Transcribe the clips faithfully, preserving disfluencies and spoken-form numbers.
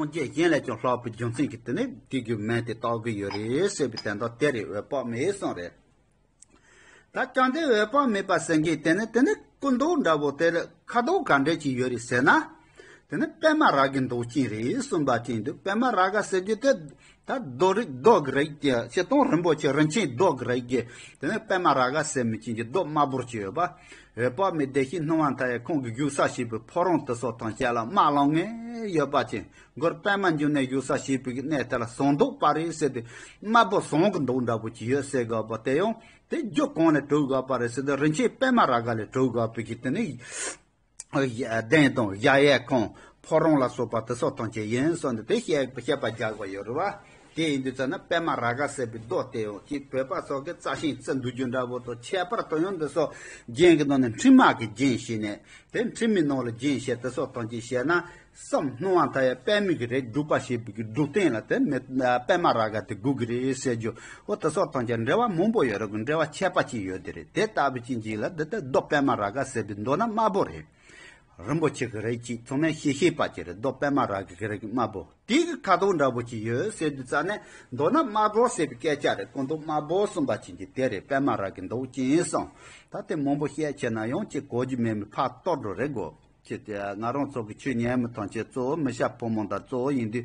སངས་རྒྱས་གཞན་ལས་ཀྱང་ལྷག་པའི་རྒྱུ་མཚན་གྱིས་དེ་ནི་དེ་གི་མིང་དེ་བཏགས་ཀྱི་ཡོད་རེད་ཟེར་བའི་དོན་དག་དེ་རེད། འོད་དཔག་མེད་གསུངས་རེད། ད་བཅོམ་ལྡན་འོད་དཔག་མེད་པ་ཟེར་མཁན་དེ་ནི་དེ་ནི་སྐུ་མདོག་འདྲ་པོ་དེ་ལ་ཁ་དོག་ག་འདྲ་ཅིག་ཡོད་རེད་ཟེར་ན། དེ་ནི་པདྨ་རཱ་གའི་མདོག་ཅན་རེད་གསུངས་པ་ཅན་འདུག་པདྨ་རཱ་ག་ཟེར་རྒྱུ་དེ་ད་རྡོ་རིགས་རྡོ་གི་རིགས་ཀྱི་སྤྱིར་བཏང་རིན་པོ་ཆེ་རིན་ཆེན་རྡོ་གི་རིགས་ཀྱི་དེ་ནི་པདྨ་རཱ་ག་ཟེར་མི་ཅན་གྱི་རྡོ་དམར་པོ་ཅིག་ཡོད་པ། འོད་དཔག་མེད་བདེ་གཤེགས་སྣང་བ་མཐའ་ཡས་ཁོང་གི་བཞུགས་ས་བྱས་པའི་ཕོ་བྲང་དེ་ཚོ་དང་བཅས་ལ་རྨ་ལང་ངེ་ཡོད་པ་ཅན། མགུར་པདྨ་འབྱུང་གནས་བཞུགས་ས་བྱས་པའི་གནས་དེ་ལ་ཟངས་མདོག་དཔལ་རི་ཟེར་ཏེ་དམར་པོ་ཟངས་ཀྱི་མདོག་འདྲ་པོ་ཅིག་ཡོད་ཟེར་གོ་བ་དེ་ཡང་དེ་རྒྱུ་གང་ལས་གྲུབ་དགོས་པ་རེད་ཟེར་ཏེ་རིན་ཆེན་པདྨ་རཱ་ག་ལས་གྲུབ་དགོས་པའི་གི་དེ་ནི་གདན་དང་གཞལ་ཡས་ཁང་ཕོ་བྲང་ལ་སོགས་པ་དེ་ཚོ་དང་བཅས་ཡིན་གསུངས་ཏེ་དེ་བཤད་བཤད་པ་རྒྱག་པ་ཡོད་རེད་བ། དེ་ཡིན་དུས་ཙམ་ན་པདྨ་རཱ་ག་ཟེར་བའི་རྡོ་དེ་ཡང་ཅིག་བོད་པ་ཚོ་གི་རྩ་ཤིང་བརྩི་འདུག་རྒྱུ་འདྲ་པོ་དང་ཁྱད་པར་དུ་ཡང་འདི་ཚོ་རྒྱན་གྱི་ནང་ནས་འཕྲེང་མ་གི་རྒྱན་བྱས་ནས་དེ་འཕྲེང་མའི་ནང་ལ་རྒྱན་བྱས་དེ་ཚོ་དང་བཅས་བྱས་ན། བསམ་སྣང་བ་མཐའ་ཡས་པདྨའི་གི་རེད་སྒྲུབ་པ་བྱེད་པའི་གི་སྒྲུབ་རྟེན་ལ་དེ་མི་པདྨ་རཱ་ག་དེ་དགོས་གི་རེད་ཟེར་རྒྱུ། འོ་དེ་སོགས་དང་བཅས་འགྲེལ་བ་མང་པོ་ཡོད་རེད་གི་འགྲེལ་བ་ཁྱད་པར་ཅིག་ཡོད་དེ་རེད། དེ་ལྟ་བུ་ཅན་ཅིག་ལ་འདི་ལྟར་རྡོ་པདྨ་རཱ་ག་ཟེར་བའི་མདོག་ནི་དམར་པོ་རེད། རིན་པོ་ཆེ་གི་རིགས་ཅིག་ཚང་མས་ཤེས་ཤེས་པ་ཅིག་རེད། རྡོ་པདྨ་རཱ་ག་གི་རིགས་དམར་པོ་དེ་གི་ཁ་དོག་འདྲ་པོ་ཅིག་ཡོད་ཟེར་དུས་ཙམ་ནས་མདོག་ནི་དམར་པོ་ཟེར་བའི་སྐད་ཆ་རེད། སྐུ་མདོག་དམར་པོ་གསུངས་པ་ཅན་གྱི་དེ་རེད། པདྨ་རཱ་གའི་མདོག་ཅན་གསུངས། ད་དེ་མང་པོ་བཤད་ཆེ་ན་ཡང་ཅིག་གོ་རྒྱུ་མེད་མི་ཕར་གཏོར་འགྲོ་རེད་གོ། ཅེས་ཏེ་ང་རང་ཚོ་གི་ཆོས་ཉན་མི་ཐམས་ཅད་གཙོ་བོ་མི་སྐྱ་ཕོ་མོ་དང་གཙོ་བོ་ཡིན་དུས་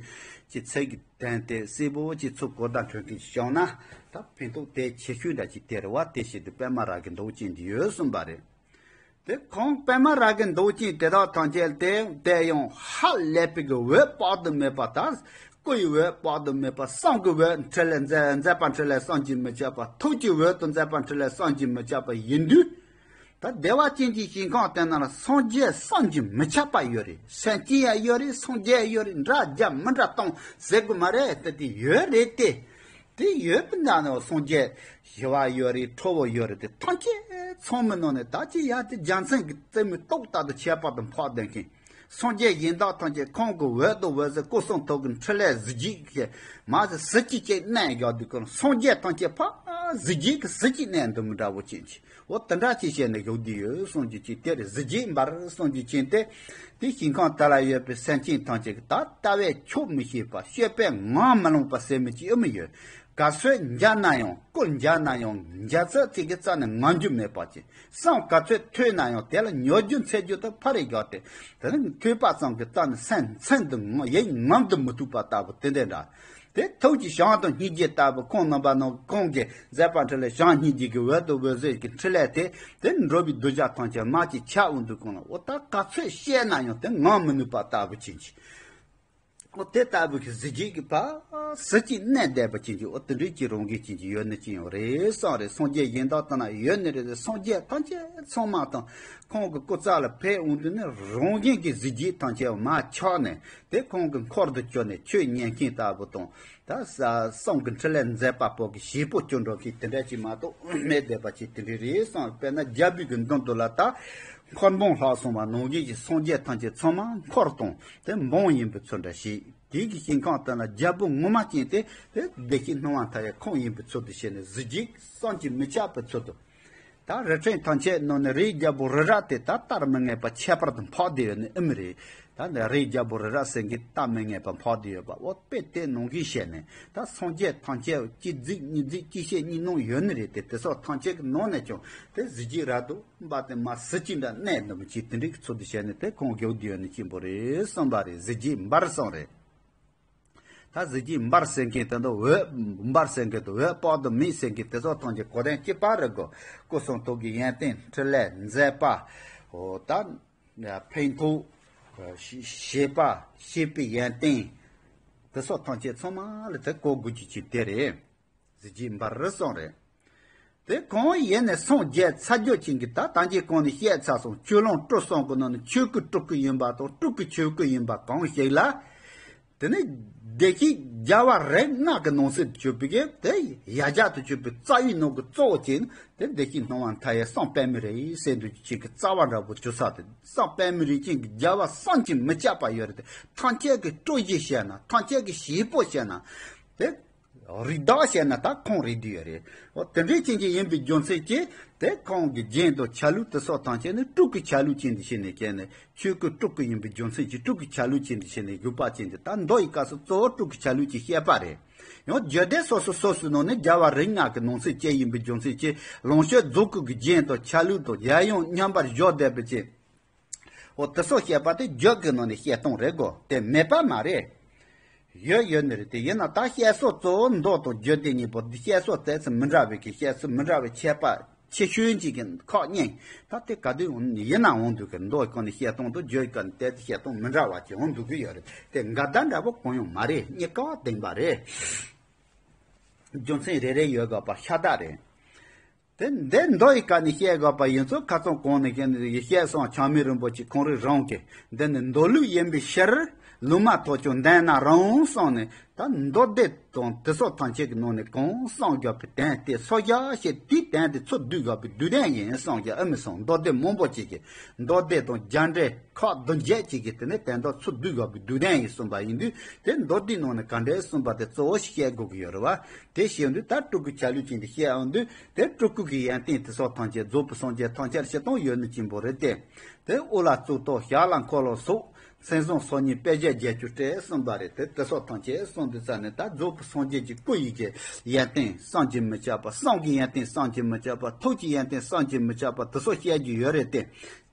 ཀྱི་ཚིག་གི་དོན་དེ་གསལ་པོ་ཅིག་ཚུར་གོ་བརྡ་འཕྲོད་མཁན་ཞིག་བྱུང་ན་ད་ཕན་ཐོགས་དེ་ཆེ་ཤོས་འདྲ་ཅིག་དེ་རེད་བ། དེ་བཞིན་དུ་པདྨ་རཱ་གའི་མདོག་ཅན་གྱི་ཡོད་གསུངས་པ་རེད། དེ་ཁོང་པདྨ་རཱ་གའི་མདོག་ཅན་དེ་དག་ཐམས་ཅད་དེ་དེ་ཡང་ཧ་ལས་པའི་གི་འོད་དཔག་ཏུ་མེད་པ་དང་། སྐུ་ཡི་འོད་དཔག་ཏུ་མེད་པ། བསམ་གྱི་འོད་འཕྲིན་ལས་མཛད་མཛད་པ་འཕྲིན་ལས་བསམ་གྱིས་མི་ཁྱབ་པ། ཐུགས་ཀྱི་འོད་དུ་མཛད་པ་འཕྲིན་ལས་བསམ་གྱིས་མི་ཁྱབ་པ་ཡིན་དུས། ད་བདེ་བ་ཅན་གྱི་ཞིང་ཁམས་དེ་ན་ལ་སངས་རྒྱས་བསམ་གྱིས་མི་ཁྱབ་པ་ཡོད་རེད། སེམས་ཅན་ཡང་ཡོད་རེད། སངས་རྒྱས་ཡོད་རེད། འདྲ་རྒྱ་མི་འདྲ་གཏོང་ཟེར་དགོས་མ་རེད། དེ་དེ་ཡོད་རེད་དེ། དེ་ཡོད་པ་ན་ནི་སངས་རྒྱས་ཞི་བ་ཡོད་རེད། ཁྲོ་བོ་ཡོད་རེད། དེ་ཐམས་ཅད་ཚང་མའི་ནང་ནས་ད་ཅི་ཡ་དེ་རྒྱལ་མཚན་གྱི་རྩེ་མོའི་ཏོག་ལྟར་དུ་ཁྱད་པར་དུ་འཕགས་བསྡད་མཁན། སངས་རྒྱས་གཞན་དག་ཐམས་ཅད་ཁོང་གི་འོད་དང་འོད་ཟེར་སྐུ་གསུང་ཐུགས་ཀྱི་འཕྲིན་ལས་གཟི་བརྗིད་ཀྱིས་མ་ཟད་གཟི་བརྗིད་ཅན་གནས་བཞག་དུས་ཀུན་སངས་རྒྱས་ཐམས་ཅད་ཕ་གཟི་བརྗིད་ཀྱི་གཟི་བརྗིད་གནས་འདུག་མི་འདྲ་བོ་ཅན་གྱི་འོ་དེ་འདྲ་ཅིག་བྱས་ནས་བཞུགས་བསྡད་ཡོད་གསུངས་རྒྱུ་ཅན་དེ་རེད། གཟི་བརྗིད་འབར་གསུངས་རྒྱུ་ཅན་དེ་དེ་ཞིང་ཁམས་དེ་ལ་ཡོད་པའི་སེམས་ཅན་ཐམས་ཅད་ཀྱི་ད་ལྟ་བས་ཆོག་མི་ཤེས་པ་སྤྱོད་པས་ངང་མི་ལོངས་པ་ཟེར་མི་ཅིག་ཨེ་མི་ཡོད། ག་ཚོད་འཇལ་ན་ཡང་སྐུ་འཇལ་ན་ཡང་འཇལ་ཚད་ཅིག་གི་རྩ་ནས་ངང་རྒྱུ་མེད་པ་ཅིག་བསམ་ག་ཚོད་ཐོས་ན་ཡང་དེ་ལ་ཉོ་རྒྱུ་འཚོལ་རྒྱུ་དང་ཕར་རེ་རྒྱག་སྟེ། དེ་ནི་ཐོས་པ་ཙམ་གྱི་རྩ་ནས་སེམས་ཚིམ་དུ་ངང་ཡིད་ངང་དུ་མི་ཐུབ་པ་ལྟ་བུ་དེ་འདྲ་འདྲ། དེ་ཐུགས་ཀྱི་བྱང་དུ་སྙིང་རྗེ་ལྟ་བུ་ཁོང་རྣམ་པ་རྣམས་ཁོང་གིས་མཛད་པ་འཕྲིན་ལས་བྱང་སྙིང་རྗེ་གི་འོད་དུ་འོད་ཟེར་གྱི་འཕྲིན་ལས་དེ་དེ་འགྲོ་བའི་གདུལ་བྱ་ཐམས་ཅད་མ་ཅིག་ཆགས་འོང་དུས་གང་ལ་འོ་ད་ག་ཚོད་བཤད་ན་ཡང་དེ་ངང་མི་ནུས་པ་ལྟ་བུ་ཅན་གྱི། འོ་དེ་ལྟ་བུ་གི་གཟི་བརྗིད་ཀྱི་བ་གཟི་བརྗིད་གནས་བསྡད་པ་ཅན་གྱི་འོ་དེ་འདྲའི་ཀྱི་རང་བཞིན་ཅན་གྱི་ཡོད་ནི་ཅི་ཡང་རེད་བསམ་རེད། སངས་རྒྱས་གཞན་དག་ལྟ་ན་ཡོད་ནི་རེད། སངས་རྒྱས་ཐམས་ཅད་ཚང་མ་དང་ཁོང་གི་སྐུ་རྩ་ལ་ཕེབས་འོང་དུས་ནི་རང་བཞིན་གྱི་གཟི་བརྗིད་ཐམས་ཅད་མར་ཆག་ནས་དེ་ཁོང་གི་འཁོར་དུ་གྱུར་ནས་ཆོས་ཉན་མཁན་ལྟ་བུ་དང་། ད་ས་གསུང་གི་འཕྲིན་ལས་མཛད་པ་པོ་གི་བྱེད་པོ་སྐྱོན་འགྲོ་མཁན་དེ་འདྲ་ཅིག་མ་གཏོགས་མེད་བསྡད་པ་ཅིག་དེ་འདྲ་རེད་བསམ། དཔེར་ན་རྒྱལ་པོའི་གི་མདུན་དུ་ལ་ད་འཁོར་འབུམ་ལྷག་སོང་བ་ནང་བཞིན་གྱི་སངས་རྒྱས་ཐམས་ཅད་ཚང་མ་འཁོར་དང་དེ་འབུམ་ཡིན་པའི་ཚུལ་འདྲ་ཞིག་དེའི་གི་ཞིང་ཁམས་དེ་ལ་རྒྱལ་པོ་ངོ་མ་ཅན་དེ་དེ་བདེ་གཤེགས་སྣང་བ་མཐའ་ཡས་ཁོང་ཡིན་པའི་ཚུལ་དུ་བྱས་ནས་གཟི་བརྗིད་བསམ་གྱིས་མི་ཁྱབ་པའི་ཚུལ་དུ། ད་རི་ཁྲོད་ཐམས་ཅད་ནང་ནས་རིའི་རྒྱལ་པོ་རི་རབ་དེ་ད་བལྟར་མི་ངེས་པ་ཁྱད་པར་དུ་འཕགས་བསྡད་ཡོད་ནི་ཨེ་མི་རེད། ད་ནི་རིའི་རྒྱལ་པོ་རི་རབ་ཟེར་མཁན་བལྟར་མི་ངེས་པ་འཕགས་བསྡད་ཡོད་པ་འོ་དཔེ་དེ་ནང་བཞིན་བཤད་ནས་ད་སངས་རྒྱས་ཐམས་ཅད་གཅིག་གཟིགས་གཉིས་གཟིགས་གཅིག་བཤད་གཉིས་གནང་ཡོད་ནི་རེད་དེ། དེ་སོགས་ཐམས་ཅད་ཀྱི་ནང་ནས་ཀྱང་དེ་གཟི་བརྗིད་རབ་ཏུ་འབར་ཏེ་མ་གཟི་བརྗིད་འདྲ་གནས་འདུག་མི་ཅིག་དེ་འདྲའི་ཚུལ་དུ་བཤད་ནས་དེ་ཁོང་བཞུགས་བསྡད་ཡོད་ནི་གཅིག་པོ་རེད་བསམ་པ་རེད། གཟི་བརྗིད་འབར་སོང་རེད། ད་གཟི་བརྗིད་འབར་ཟེར་མཁན་དེ་ཚོ་འོད་འབར་ཟེར་མཁན་དང་འོད་དཔག་ཏུ་མེད་ཟེར་མཁན་དེ་ཚོ་ཐམས་ཅད་གོ་དོན་གཅིག་པ་རེད་གོ། སྐུ་གསུང་ཐུགས་ཀྱི་ཡོན་ཏན་འཕྲིན་ལས་མཛད་པ། འོ་ད་ཕན་ཐོགས་བྱེད་པ་བྱེད་པའི་ཡོན་ཏན་དེ་ཚོ་ཐམས་ཅད་ཚང་མ་ལ་དེ་གོ་དགོས་ཀྱི་ཅིག་དེ་རེད། གཟི་བརྗིད་འབར་རི་སོང་རེད། དེ་གང་ཡིན་ནས་སངས་རྒྱས་ཚར་རྒྱུ་ཅན་གྱི་ད་ལྟ་གཅིག་གོང་ནས་བཤད་ཚར་སོང་། ཆོས་ལོངས་སྤྲུལ་གསུམ་གྱི་ནང་ནས་ཆོས་སྐུ་སྤྲུལ་སྐུ་ཡིན་པ་དང་སྤྲུལ་སྐུ་ཆོས་སྐུ་ཡིན་པ་གང་ཞིག་ལ། དེ་ནི་བདེ་གཤེགས་རྒྱལ་བ་རིགས་ལྔ་གི་ནང་གསེས་དུ་གྱུར་པའི་གི་དེ་ཡ་གྱལ་དུ་གྱུར་པའི་རྩ་བའི་ནང་གི་གཙོ་བོ་ཅན་དེ་བདེ་གཤེགས་སྣང་བ་མཐའ་ཡས་གསང་པད་མའི་རི་ཟེར་འདུག་ཅིག་གི་རྩ་བ་འདྲ་པོ་གྱུར་ས་དེ་གསང་པད་མའི་རི་ཅན་གྱི་རྒྱལ་བ་བསམ་གྱིས་མི་ཁྱབ་པ་ཡོད་རེད་དེ། ཐམས་ཅད་ཀྱི་སྤྲུལ་གཞི་བཤད་ན་ཐམས་ཅད་ཀྱི་བྱེད་པོ་བཤད་ན་དེ། རིགས་བདག་བཤད་ན་ད་ཁོང་རེད་འདི་ཡོད་རེད། འོ་དེ་འདྲའི་ཅན་གྱི་ཡིན་པའི་རྒྱུ་མཚན་གྱིས་དེ་ཁོང་གི་རྒྱན་དང་ཆ་ལུགས་དེ་སོགས་ཐམས་ཅད་ནི་སྤྲུལ་སྐུའི་ཆ་ལུགས་ཅན་དུ་བྱས་ནས་བྱས་ནས་ཆོས་སྐུ་སྤྲུལ་སྐུ་ཡིན་པའི་རྒྱུ་མཚན་གྱིས་སྤྲུལ་སྐུའི་ཆ་ལུགས་ཅན་དུ་བྱས་ནས་བཞུགས་པ་ཅན་དུ། ད་མདོ་ཡི་སྐབས་སུ་གཙོ་བོ་སྤྲུལ་སྐུའི་ཆ་ལུགས་ཀྱི་བཤད་པ་རེད། ཡང་རྒྱུད་སྡེ་སོ་སོ་སོ་སོའི་ནང་ནས་རྒྱལ་བ་རིགས་ལྔ་གི་ནང་ཚན་བཅས་ཡིན་པའི་རྒྱུ་མཚན་གྱིས་ལོངས་སྤྱོད་རྫོགས་སྐུ་གི་རྒྱན་དང་ཆ་ལུགས་དང་རྒྱལ་ཡང་མཉམ་པར་བཞག་བསྡད་པའི་ཕྱིར། འོ་དེ་སོགས་བཤད་པ་དེ་རྒྱུད་ཀྱི་ནང་ནས་བཤད་སྟངས་རེད་གོ། དེ་མེད་པ་མ་རེད། ཡོད་ཡོད་ནི་རེད། དེ་ཡིན་ན་ད་བཤད་སྲོལ་གཙོ་བོ་མདོ་དང་རྒྱུད་སྡེ་གཉིས་པོ་འདི་བཤད་སྲོལ་ཏོག་ཙམ་མི་འདྲ་བའི་གི་བཤད་སྲོལ་མི་འདྲ་བའི་ཁྱད་པར་ཆེ་ཤོས་ཅིག་གི་ཁག་གཉིས། ད་དེ་ག་དུས་ཡིན་ན་འོང་དུས་ཀྱི་མདོ་སྐོར་ནས་བཤད་སྟངས་དང་རྒྱུད་སྐོར་ནས་དེ་བཤད་སྟངས་མི་འདྲ་བ་ཅིག་འོང་དུས་ཀྱི་ཡོད་རེད། དེ་འགལ་ཟླ་འདྲ་པོ་གང་ཡང་མ་རེད། གཉིས་ཀ་བདེན་པ་རེད། རྒྱུ་མཚན་རེ་རེ་ཡོད་དགོས་པ་ཤ་སྟག་རེད། དེ་འདི་མདོ་ཡི་སྐོར་ནས་བཤད་དགོས་པ་ཡིན་ཙང་ཁ་སང་གོང་ནས་བཤད་ནས་བཤད་སོང་། ཆགས་མེད་རིན་པོ་ཆེ་ཁོང་རང་རང་གིས་འདི་ནི་མདོ་ལུགས་ཡིན་པའི་ཕྱིར། ལུང་མ་ཐོབ་ཀྱང་འདོད་ན་རུང་གསུངས་ནས། ད་མདོ་སྡེ་དང་དེ་སོགས་ཐམས་ཅད་ཀྱི་ནང་ནས་གང་གསུངས་བཞག་པའི་དོན་དེ་སོ་བརྒྱ་ཞེས་དེའི་དོན་དེ་ཚུར་བསྡུས་བཞག་པའི་བསྡུས་དོན་ཡིན་གསུངས་ཀྱང་ཨེ་མི་གསུང་། མདོ་སྡེ་མང་པོ་ཅིག་གིས་མདོ་སྡེ་དང་རྒྱས་འགྲེལ་ཁག་བདུན་བརྒྱད་ཅིག་གིས་དེ་ནས་དོན་དག་ཚུར་བསྡུས་བཞག་པའི་བསྡུས་དོན་ཡིན་གསུངས་པ་ཡིན་དུས། དེ་མདོ་སྡེའི་ནང་ནས་ག་འདྲས་གསུངས་པ་དེ་གཙོ་བོ་ཞིག་བཤད་དགོས་ཀྱི་ཡོད་རེད་བ། དེ་བཤད་དུས་ད་སྤྲུལ་སྐུའི་ཆ་ལུགས་ཅན་དེ་བཤད་ཡོང་དུས། དེ་སྤྲུལ་སྐུ་གི་ཡོན་ཏན་དེ་སོགས་ཐམས་ཅད་རྫོགས་པའི་སངས་རྒྱས་ཐམས་ཅད་ཕྱིར་གཏོང་ཡོད་ནི་ཅན་པོ་རེད་དེ། དེ་དབུ་ལ་གཙུག་ཏོར་ཞབས་ལ་འཁོར་ལོ་སོགས་མཚན་བཟང་སོ་གཉིས་དཔེ་བྱད་བརྒྱད་ཅུ་སྤྲས་གསུངས་པ་རེད། དེ་དེ་སོགས་ཐམས་ཅད་གསུངས་དུས་ཙ་ནས་ད་རྫོགས་པའི་སངས་རྒྱས་ཀྱི་སྐུ་ཡི་གི་ཡོན་ཏན་བསམ་གྱིས་མི་ཁྱབ་པ། གསུང་གི་ཡོན་ཏན་བསམ་གྱིས་མི་ཁྱབ་པ། ཐུགས་ཀྱི་ཡོན་ཏན་བསམ་གྱིས་མི་ཁྱབ་པ་དེ་སོགས་བཤད་རྒྱུ་ཡོད་རེད་དེ།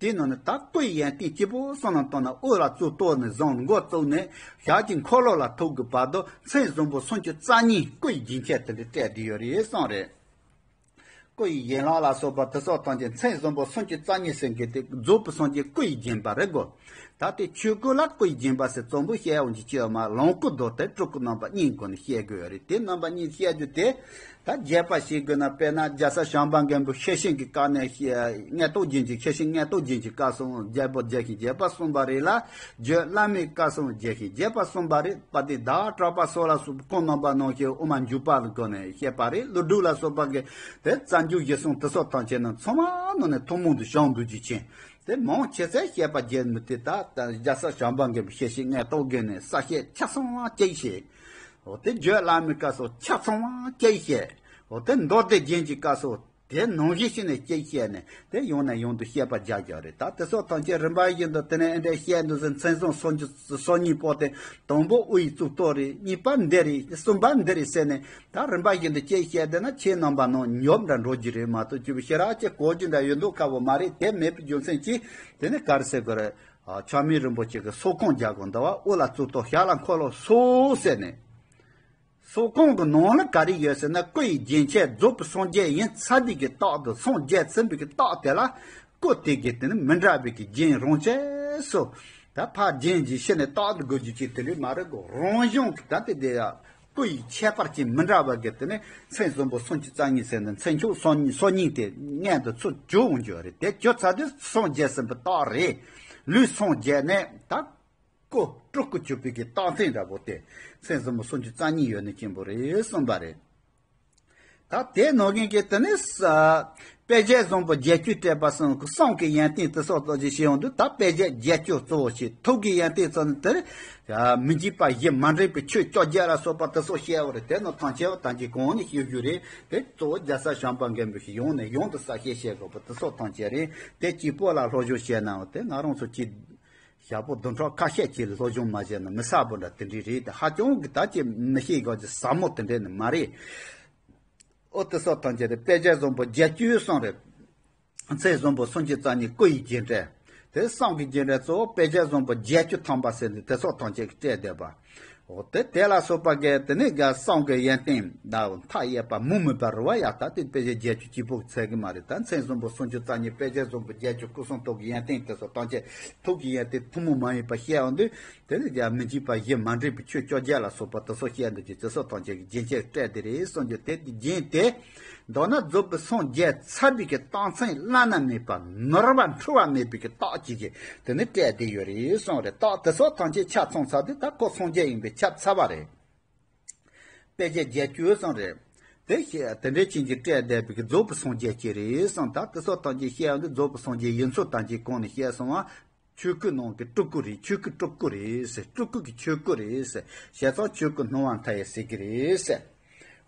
དེའི་ནང་ནས་ད་སྐུ་ཡི་ཡོན་ཏན་གཅིག་པོ་བསམ་བློ་བཏང་ན། དབུ་ལ་གཙུག་ཏོར་ནས་བཟུང་མགོ་བཙུགས་ནས་ཞབས་ཀྱི་འཁོར་ལོ་ལ་ཐུག་གི་བར་དུ་མཚན་བཟང་པོ་སུམ་ཅུ་རྩ་གཉིས་སྐུ་ཡི་རྒྱན་ཆ་དེ་འདྲ་སྤྲས་བསྡད་ཡོད་རེད་གསུངས་རེད། སྐུ་ཡི་ཡན་ལག་ལ་སོགས་པ་དེ་སོགས་ཐམས་ཅད་མཚན་བཟང་པོ་སུམ་ཅུ་རྩ་གཉིས་ཟེར་མཁན་དེ་རྫོགས་པའི་སངས་རྒྱས་སྐུ་ཡི་རྒྱན་པ་རེད་གོ། ད་དེ་ཆོས་སྐུ་ལ་སྐུ་ཡི་རྒྱན་པ་ཟེར་རྩོམ་པོ་བཤད་ཡོང་གི་ཅི་ཡོད་མ། ལོངས་སྐུ་མདོ་དེ་སྤྲུལ་སྐུ་རྣམ་པ་གཉིས་སྒོ་ནས་བཤད་དགོས་ཡོད་རེད། དེ་རྣམ་པ་གཉིས་བཤད་རྒྱུ་དེ། ད་རྒྱས་པ་བཤད་དགོས་ན། དཔེར་ན་རྒྱལ་སྲས་བྱམས་པ་མགོན་པོ་ཤེར་ཕྱིན་གྱི་བཀའ་ནས་ཤེར་ཕྱིན་མངོན་རྟོགས་རྒྱན་གྱི། ཤེར་ཕྱིན་མངོན་རྟོགས་རྒྱན་གྱི་བཀའ་སོགས་རྒྱས་པར་རྒྱས་ཤིང་རྒྱས་པར་གསུངས་པ་རེད་ལ། རྒྱུད་བླ་མའི་བཀའ་སོགས་རྒྱས་ཤིང་རྒྱས་པར་གསུངས་པ་རེད། དཔལ་ལྡན་ཟླ་བ་གྲགས་པ་སོགས་ལ་སོགས་པ་ཁོང་རྣམ་པ་ནང་བཞིན་དབུ་མ་འཇུག་པ་ལ་སྒོ་ནས་བཤད་པ་རེད། ཀླུ་སྒྲུབ་ལ་སོགས་པ་གིས་དེ་རྩ་འཇུག་གཞིར་བཟུང་དེ་སོགས་ཐམས་ཅད་རྣམས་ཚང་མ་ནང་ནས་ཐུན་མོང་དུ་བྱུང་འདུག་རྒྱུ་ཅན། དེ་མང་ཆེ་ཚད་བཤད་པ་རྒྱས་མི་ཐུབ། ད་ད་རྒྱལ་སྲས་བྱམས་པ་མགོན་པོ་ཤེར་ཕྱིན་མངོན་རྟོགས་རྒྱན་ནས་ས་བཤད་ཆ་ཚང་བ་གཅིག་བཤད། འོ་དེ་རྒྱུད་བླ་མའི་བཀའ་སོགས་ཆ་ཚང་བ་གཅིག་བཤད། འོ་དེ་མདོ་སྡེ་རྒྱན་གྱི་བཀའ་སོགས་དེ་ནང་བཞིན་བྱས་ནས་གཅིག་བཤད་ནས་དེ་ཡང་ནས་ཡང་དུ་བཤད་པ་རྒྱག་རྒྱག་རེད། ད་དེ་སོགས་ཐམས་ཅད་རིམ་པ་བཞིན་དུ་དེ་ནས་ཨེ་འདྲ་བཤད་འདུག་ཟེར། མཚན་བཟང་སུམ་ཅུ་སོ་གཉིས་པོ་དེ་དང་པོ་དབུ་ཡི་གཙུག་ཏོར་རེད། གཉིས་པ་འདི་རེད། གསུམ་པ་འདི་རེད་ཟེར་ནས། ད་རིམ་པ་བཞིན་དུ་གཅིག་བཤད་བསྡད་ན་ཁྱེད་རྣམ་པ་ནང་ཉོབ་འདྲ་འགྲོ་རྒྱུ་རེད་མ་གཏོགས། ཅི་བྱས་ཞེ་དྲག་ཅིག་གོ་རྒྱུ་འདྲ་ཡོད་མདོག་ཁ་པོ་མ་རེད། དེ་མེད་པའི་རྒྱུ་མཚན་གྱིས་དེ་ནི་ག་རེ་ཟེར་དགོས་རེད། ཨ། ཆགས་མེད་རིན་པོ་ཆེ་གི་སོགས་ཁང་རྒྱག་དགོས་འདུག་བ། དབུ་ལ་གཙུག་ཏོར་ཞབས་ལ་འཁོར་ལོ་སོགས་ཟེར་ནས། སོགས་ཁང་གི་ནང་ལ་ག་རེ་ཡོད་ཟེར་ན། སྐུ་ཡི་རྒྱན་ཆ་རྫོགས་པའི་སངས་རྒྱས་ཡིན་ཚར་དུས་ཀྱི་རྟགས་དང་། སངས་རྒྱས་ཟིན་པའི་གི་རྟགས་དེ་ལ་སྐུ་དེ་གི་དེ་ནི་མི་འདྲ་བའི་གི་རྒྱན་རང་ཆས་སུ། ད་ཕར་རྒྱན་གྱི་ཕྱི་ནས་རྟགས་དེ་དགོས་རྒྱུ་ཅིག་དེ་འདྲ་མ་རེད་གོ། རང་བྱུང་གི་ད་དེ་དེ་ཡ། སྐུ་ཡི་ཁྱད་པར་གྱིས་མི་འདྲ་བ་གི་དེ་ནི་མཚན་བཟང་པོ་སུམ་ཅུ་རྩ་གཉིས་ཟེར་ནས་མཚན་མཆོག་སོ་གཉིས་སོ་གཉིས་དེ་མངོན་དུ་ཚུར་གྱུར་འོང་རྒྱུ་རེད། དེ་གྱུར་ཚར་དུས་སངས་རྒྱས་ཟིན་པའི་རྟགས་རེད། ལུས་སངས་རྒྱས་ནས་ད་སྐུ་སྤྲུལ་སྐུ་གྱུར་པའི་གི་རྟགས་མཚན་འདྲ་པོ་དེ་མཚན་བཟང་པོ་སུམ་ཅུ་རྩ་གཉིས་ཡོད་ནི་ཅན་པོ་རེད་གསུངས་པ་རེད། ད་དེ་ནང་བཞིན་གྱི་དེ་ནི་ས་དཔེ་བྱད་བཟང་པོ་བརྒྱད་ཅུ་སྤྲས་པ་གསུམ་གྱི་གསུང་གི་ཡོན་ཏན་དེ་སོགས་ཐམས་ཅད་བཤད་ཡོང་དུས། ད་དཔེ་བྱད་བརྒྱད་ཅུ་གཙོ་བོ་བྱས། ཐུགས་ཀྱི་ཡོན་ཏན་ཚོ་ནི་དེར་མི་འཇིགས་པ་བཞི་མ་འདྲེས་པའི་ཆོས་བཅོ་བརྒྱད་ལ་སོགས་པ་དེ་སོགས་བཤད་པ་རེད། དེ་ནི་ཐམས་ཅད་པ་ཐམས་ཅད་གོང་ནས་བཤད་རྒྱུ་རེད། དེ་གཙོ་བོ་རྒྱལ་སྲས་བྱམས་པ་མགོན་པོ་ཞིག་ཡོང་ནས་ཡོང་དུ་ས་བཤད་བཤད་དགོས་པ་དེ་སོགས་ཐམས་ཅད་རེད། དེ་གཅིག་པོ་ལ་སློབ་སྦྱོང་བྱས་ནའང་དེ་ང་རང་ཚོ་གཅིག་ཞག་པོ་བདུན་ཕྲག་ཁ་ཤས་ཅིག་ལ་སློབ་སྦྱོང་མ་བྱས་ན་མི་ཟབ་པོ་འདྲ་དེ་འདྲ་རེད། དེ་ཧ་ཅང་གི་ད་ཅིག་མི་ཤེས་ག་ཅིག་ཟབ་མོ་དེ་འདྲ་ནི་མ་རེད། ཨོ་དེ་སོགས་ཐམས་ཅད་དེ་དཔེ་བྱད་བཟང་པོ་བརྒྱད་ཅུ་གསུངས་རེད། མཚན་བཟང་པོ་སུམ་ཅུ་རྩ་གཉིས་སྐུ་ཡི་རྒྱན་སྤྲས། དེ་གསུང་གི་རྒྱན་སྤྲས་གཙོ་བོ་དཔེ་བྱད་བཟང་པོ་བརྒྱད་ཅུ་ཐམ་པ་ཟེར་ནས་དེ་སོགས་ཐམས་ཅད་ཀྱིས་སྤྲས་བསྡད་པ། འོ་དེ་དེ་ལ་སོགས་པ་གི་དེ་ནས་ག་གསུང་གི་ཡོན་ཏན་ད་མཐའ་ཡས་པ་མུ་མེད་པ་རེད་བ། ཡ་ད་དེ་དཔེ་བྱད་བརྒྱད་ཅུ་གཅིག་པོ་ཚད་གི་མ་རེད། ད་མཚན་བཟང་པོ་སུམ་ཅུ་རྩ་གཉིས་དཔེ་བྱད་བཟང་པོ་བརྒྱད་ཅུ་སྐུ་གསུང་ཐུགས་ཀྱི་ཡོན་ཏན་དེ་སོགས་ཐམས་ཅད་ཐུགས་ཀྱི་ཡོན་ཏན་ཐུན་མོང་མ་ཡིན་པ་བཤད་ཡོང་དུས། དེ་ནས་ཀྱང་མི་འཇིགས་པ་བཞི་མ་འདྲེས་པའི་ཆོས་བཅོ་བརྒྱད་ལ་སོགས་པ་དེ་སོགས་བཤད་འདུག་ཅེས་དེ་སོགས་ཐམས་ཅད་ཀྱི་རྒྱན་ཆས་སྤྲས་ཏེ་རེད་གསུངས་རྒྱུ་དེ། དེ་རྒྱན་དེ་མདོར་ན་རྫོགས་པའི་སངས་རྒྱས་ཚར་བའི་གི་རྟགས་མཚན་བླ་ན་མེད་པ་ནོར་བ་འཁྲུལ་བ་མེད་པའི་གི་རྟགས་ཅིག་གིས་དེ་ནི་སྤྲས་ཏེ་ཡོད་རེད་གསུངས་རེད། རྟགས་དེ་སོགས་ཐམས་ཅད་ཆ་ཚང་ཚར་དུས་ད་ཁོ་སངས་རྒྱས་ཡིན་པས་ཁྱབ་ཚར་བ་རེད། དཔེ་བྱད་བརྒྱད་ཅུ་གསུངས་རེད། དེ་ཞེས་དེ་འདྲའི་ཅན་གྱིས་སྤྲས་བསྡད་པའི་གི་རྫོགས་པའི་སངས་རྒྱས་ཅིག་རེད་གསུངས། ད་དེ་སོགས་ཐམས་ཅད་བཤད་ཡོང་དུས་རྫོགས་པའི་སངས་རྒྱས་ཡིན་ཚུལ་ཐམས་ཅད་གོང་ནས་བཤད་སོང་བ། ཆོས་སྐུའི་ནང་གི་སྤྲུལ་སྐུ་རེད། ཆོས་སྐུའི་སྤྲུལ་སྐུ་རེད་ཟེར། སྤྲུལ་སྐུ་གི་ཆོས་སྐུ་རེད་ཟེར། བྱས་ཙང་ཆོས་སྐུ་སྣང་བ་མཐའ་ཡས་ཟེར་གི་རེད་ཟེར།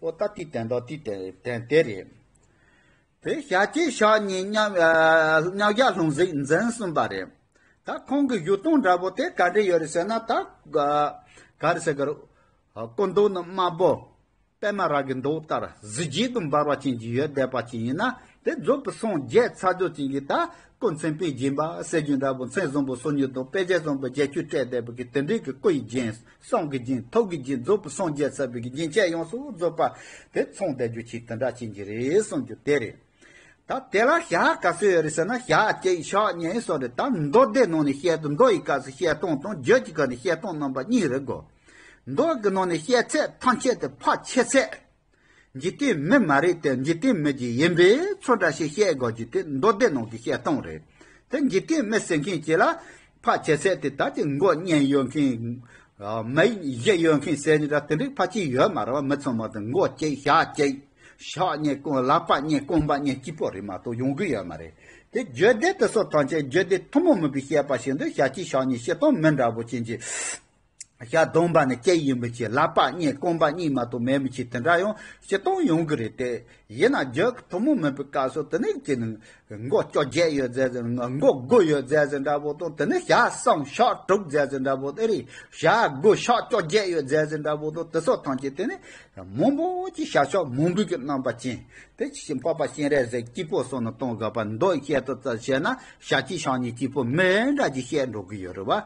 ཨོ་ད་དེའི་དོན་དག་དེའི་དོན་དོན་དེ་རེད། དེ་ཞག་གཅིག་ཞག་གཉིས་མཉམ་ཨ་མཉམ་གཞག་ལྷུང་བཟེད་འཛིན་གསུངས་པ་རེད། ད་ཁོང་གི་བཞུགས་སྟངས་འདྲ་པོ་དེ་ག་འདྲ་ཡོད་རེད་ཟེར་ན། ད་ག་ག་རེ་ཟེར་གི་རེད། སྐུ་མདོག་ནི་དམར་པོ། པད་མ་ར་གི་མདོག་ལྟར་གཟི་བརྗིད་དུ་འབར་བ་ཅན་གྱི་ཡོད་བསྡད་པ་ཅིག་ཡིན་ན། དེ་རྫོགས་པའི་སངས་རྒྱས་ཚར་རྒྱུ་ཅན་གྱི་ད་སྐུ་མཚན་དཔེས་བརྒྱན་པ་ཟེར་རྒྱུ་འདྲ་པོ། མཚན་བཟང་པོ་སོ་གཉིས་དང་དཔེ་བྱད་བཟང་པོ་བརྒྱད་ཅུས་སྤྲས་བསྡད་པ་གི་དེ་འདྲའི་གི་སྐུ་ཡི་རྒྱན། བསམ་གྱི་རྒྱན། ཐུགས་ཀྱི་རྒྱན། རྫོགས་པའི་སངས་རྒྱས་ཚར་བའི་གི་རྒྱན་ཆ་ཡོངས་སུ་རྫོགས་པ་དེ་ཚང་བསྡད་རྒྱུ་ཅིག་དེ་འདྲ་ཅན་གྱི་རེད་གསུང་རྒྱུ་དེ་རེད། ད་དེ་ལ་ཞག་ག་ཚོད་ཡོད་རེད་ཟེར་ན། ཞག་གཅིག་ཞག་གཉིས་སོགས་རེད། ད་མདོ་སྡེ་ནང་ནས་བཤད་དུས་མདོ་ཡི་སྐབས་སུ་བཤད་སྟངས་དང་རྒྱུད་ཀྱི་སྐབས་ནས་བཤད་སྟངས་རྣམ་པ་གཉིས་རེད་གོ། མདོ་གི་ནང་ནས་བཤད་ཚད་ཐམས་ཅད་དེ་ཕལ་ཆེ་ཚད་འཇིག་རྟེན་མི་མ་རེད་དེ། འཇིག་རྟེན་མི་ཅིག་ཡིན་པའི་ཚུལ་འདྲ་ཞིག་བཤད་དགོས་རྒྱུ་དེ་མདོ་སྡེ་ནང་གི་བཤད་སྟངས་རེད། དེ་འཇིག་རྟེན་མི་ཟེར་མཁན་གྱི་ལ་ཕལ་ཆེ་ཚད་དེ་ད་ཅིག་མགོ་བརྙན་ཡོད་མཁན། ཨ། མིག་བཞི་ཡོད་མཁན་ཟེར་ནི་འདྲ་དེ་འདྲའི་ཕལ་ཆེར་ཡོད་མ་རེད་བ། མི་ཚང་མ་དེ་མགོ་གཅིག་ཞག་གཅིག་ཞག་གཉིས་རྐང་། ལག་པ་གཉིས་རྐང་པ་གཉིས་གཅིག་པོ་རེད་མ་གཏོགས་ཡོང་གི་ཡོད་མ་རེད། དེ་རྒྱུད་སྡེ་དེ་ཚོ་ཐམས་ཅད་རྒྱུད་སྡེ་ཐུན་མོང་མིན་པའི་བཤད་པ་བཞིན་དུ་ཞག་གཅིག་ཞག་གཉིས་བཤད་སྟངས་མི་འདྲ་པོ་ཅན་གྱི། ཞག་བདུན་པ་ནི་གཅིག་ཡིན་པའི་ཕྱིར། ལག་པ་གཉིས་རྐང་པ་གཉིས་མ་གཏོགས་མེད་པའི་ཕྱིར། དེ་འདྲ་ཡང་བཤད་སྟངས་ཡོང་གི་རེད་དེ། ཡིན་ན་རྒྱུད་ཐུན་མོང་མིན་པའི་སྐབས་སུ་དེ་ནི་དེ་ནི་མགོ་བཅོ་བརྒྱད་ཡོད་ཟེར་ཟེར། མགོ་དགུ་ཡོད་ཟེར་ཟེར་འདྲ་པོ་དང་། དེ་ནི་ཞག་གསུམ་ཞག་དྲུག་ཟེར་ཟེར་འདྲ་པོ་དེ་རེད། ཞག་དགུ་ཞག་བཅོ་བརྒྱད་ཡོད་ཟེར་ཟེར་འདྲ་པོ་དང་། དེ་ཚོ་ཐམས་ཅད་དེ་ནི་མང་པོ་ཅིག་བྱ་ཕྱོགས་མང་པོའི་གི་རྣམ་པ་ཅན། དེ་འཕགས་པ་སྤྱན་རས་གཟིགས་སྐྱེས་བུ་གསུམ་ནི་གཏོང་དགོས་པ་མདོ་བཤད་དུ་བྱས་ན་ཞག་གཅིག་ཞག་གཉིས་གཅིག་པོ་མི་འདྲ་ཅིག་བཤད་འགྲོ་གི་ཡོད་རེད་བ།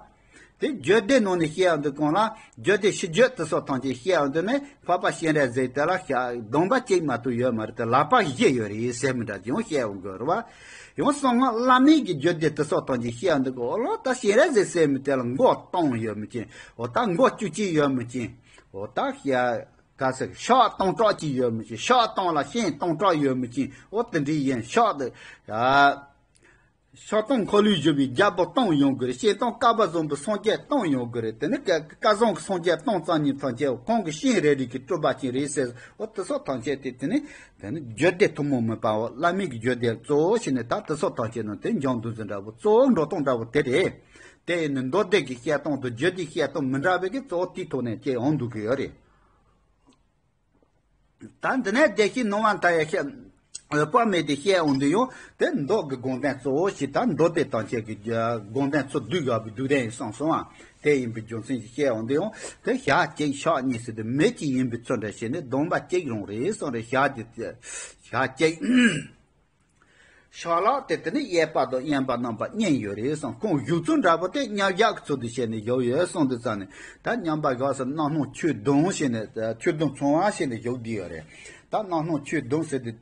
དེ་རྒྱུད་སྡེ་ནང་ནས་བཤད་ཡོང་དུས་གང་ལ། རྒྱུད་སྡེ་ཕྱི་རྒྱུད་དེ་ཚོ་ཐམས་ཅད་བཤད་ཡོང་དུས་ནི་འཕགས་པ་སྤྱན་རས་གཟིགས་དེ་ལ་ཞག་བདུན་པ་གཅིག་མ་གཏོགས་ཡོད་མ་རེད་དེ། ལག་པ་བཞི་ཡོད་རེད་ཟེར་མི་འདྲ་ཅིག་ཡང་བཤད་ཡོང་གི་རེད་བ། ཡང་གསང་སྔགས་བླ་མེད་ཀྱི་རྒྱུད་སྡེ་དེ་ཚོ་ཐམས་ཅད་བཤད་ཡོང་དུས་གང་ལ། ད་སྤྱན་རས་གཟིགས་ཟེར་མི་དེ་ལ་མགོ་སྟོང་ཡོད་མི་ཅན། འོ་ད་མགོ་བཅུ་གཅིག་ཡོད་མི་ཅན། འོ་ད་ཞག་ག་ཟེར། ཞག་སྟོང་ཕྲག་གཅིག་ཡོད་མི་ཅན། ཞག་སྟོང་ལ་སྤྱན་སྟོང་ཕྲག་ཡོད་མི་ཅན། འོ་དེ་འདྲའི་ཡན་ཞག་དེ། ཞག་སྟོང་འཁོར་ལོས་སྒྱུར་བའི་རྒྱལ་པོ་སྟོང་ཡོང་གི་རེད། སྤྱན་སྟོང་བསྐལ་པ་བཟང་པོའི་སངས་རྒྱས་སྟོང་ཡོང་གི་རེད། དེ་ནི་སྐལ་བཟང་གི་སངས་རྒྱས་སྟོང་ཙམ་ཉིད་ཐམས་ཅད་ཁོང་གི་སྤྱན་རེ་རེ་གིས་སྤྲུལ་པ་ཅན་རེད་ཟེར། འོ་དེ་ཚོ་ཐམས་ཅད་དེ་དེ་ནི་དེ་ནི་རྒྱུད་སྡེ་ཐུན་མོང་མིན་པའོ། བླ་མེད་ཀྱི་རྒྱུད་སྡེ་གཙོ་བོ་བྱས་ནས་ད་དེ་ཚོ་ཐམས་ཅད་ནང་དེ་འབྱུང་འདུག་ཟེར་འདྲ་པོ། གཙོ་བོ་འགྲོ་སྟངས་འདྲ་པོ་དེ་རེད། དེ་ཡིན་ནི་མདོ་སྡེ་གི་བཤད་སྟངས་དང་རྒྱུད་སྡེའི་བཤད་སྟངས་མི་འདྲ་བའི་གི་གཙོ་བོ་དེའི་ཐོག་ནས་སྐྱེ་ཡོང་འདུག་གི་ཡོད་རེད། ད་འདི་ནས་བདེ་གཤེགས་སྣང་བ་མཐའ་ཡས་ཤེས་འོད་དཔག་མེད་དེ་བཤད་འོང་དུས་ཡང་དེ་མདོ་གི་དགོངས་དོན་གཙོ་བོ་ཞིག་ད་མདོ་སྡེ་ཐམས་ཅད་ཀྱི་དགོངས་དོན་ཚུར་བསྡུས་དགོས་པའི་སྡུད་དོན་ཡིན་གསུངས་སོང་ཨ། དེ་ཡིན་པའི་རྒྱུ་མཚན་གྱིས་བཤད་འོང་དུས་ཡང་དེ་ཞག་གཅིག་ཞག་གཉིས་ཟེར་དུས་མི་གཅིག་ཡིན་པའི་ཚུལ་འདྲ་བྱས་ནས་བསྡོམས་པ་གཅིག་རང་རེད་གསུངས་རེད། ཞག་དེ་ཞག་གཅིག་ཞག་ལྷག་དེ་དེ་ནི་གཡས་པ་དང་གཡོན་པ་རྣམ་པ་གཉིས་ཡོད་རེད་གསུངས། ཁོང་བཞུགས་ཚུལ་འདྲ་པོ་དེ་མཉམ་གཞག་གི་ཚུལ་དུ་བྱས་ནས་བཞུགས་ཡོད་གསུངས་དུས་ཙང་ནས། ད་མཉམ་པར་བཞག་ས་གནམ་སྣང་ཆོས་གདུང་ཞེས་ནས། ཆོས་གདུང་ཚང་བ་ཞེས་ནས་བཞུགས་བསྡད་ཡོད་རེད། ད་གནམ་སྣང་ཆོས་གདུང་ཟེར་དུས་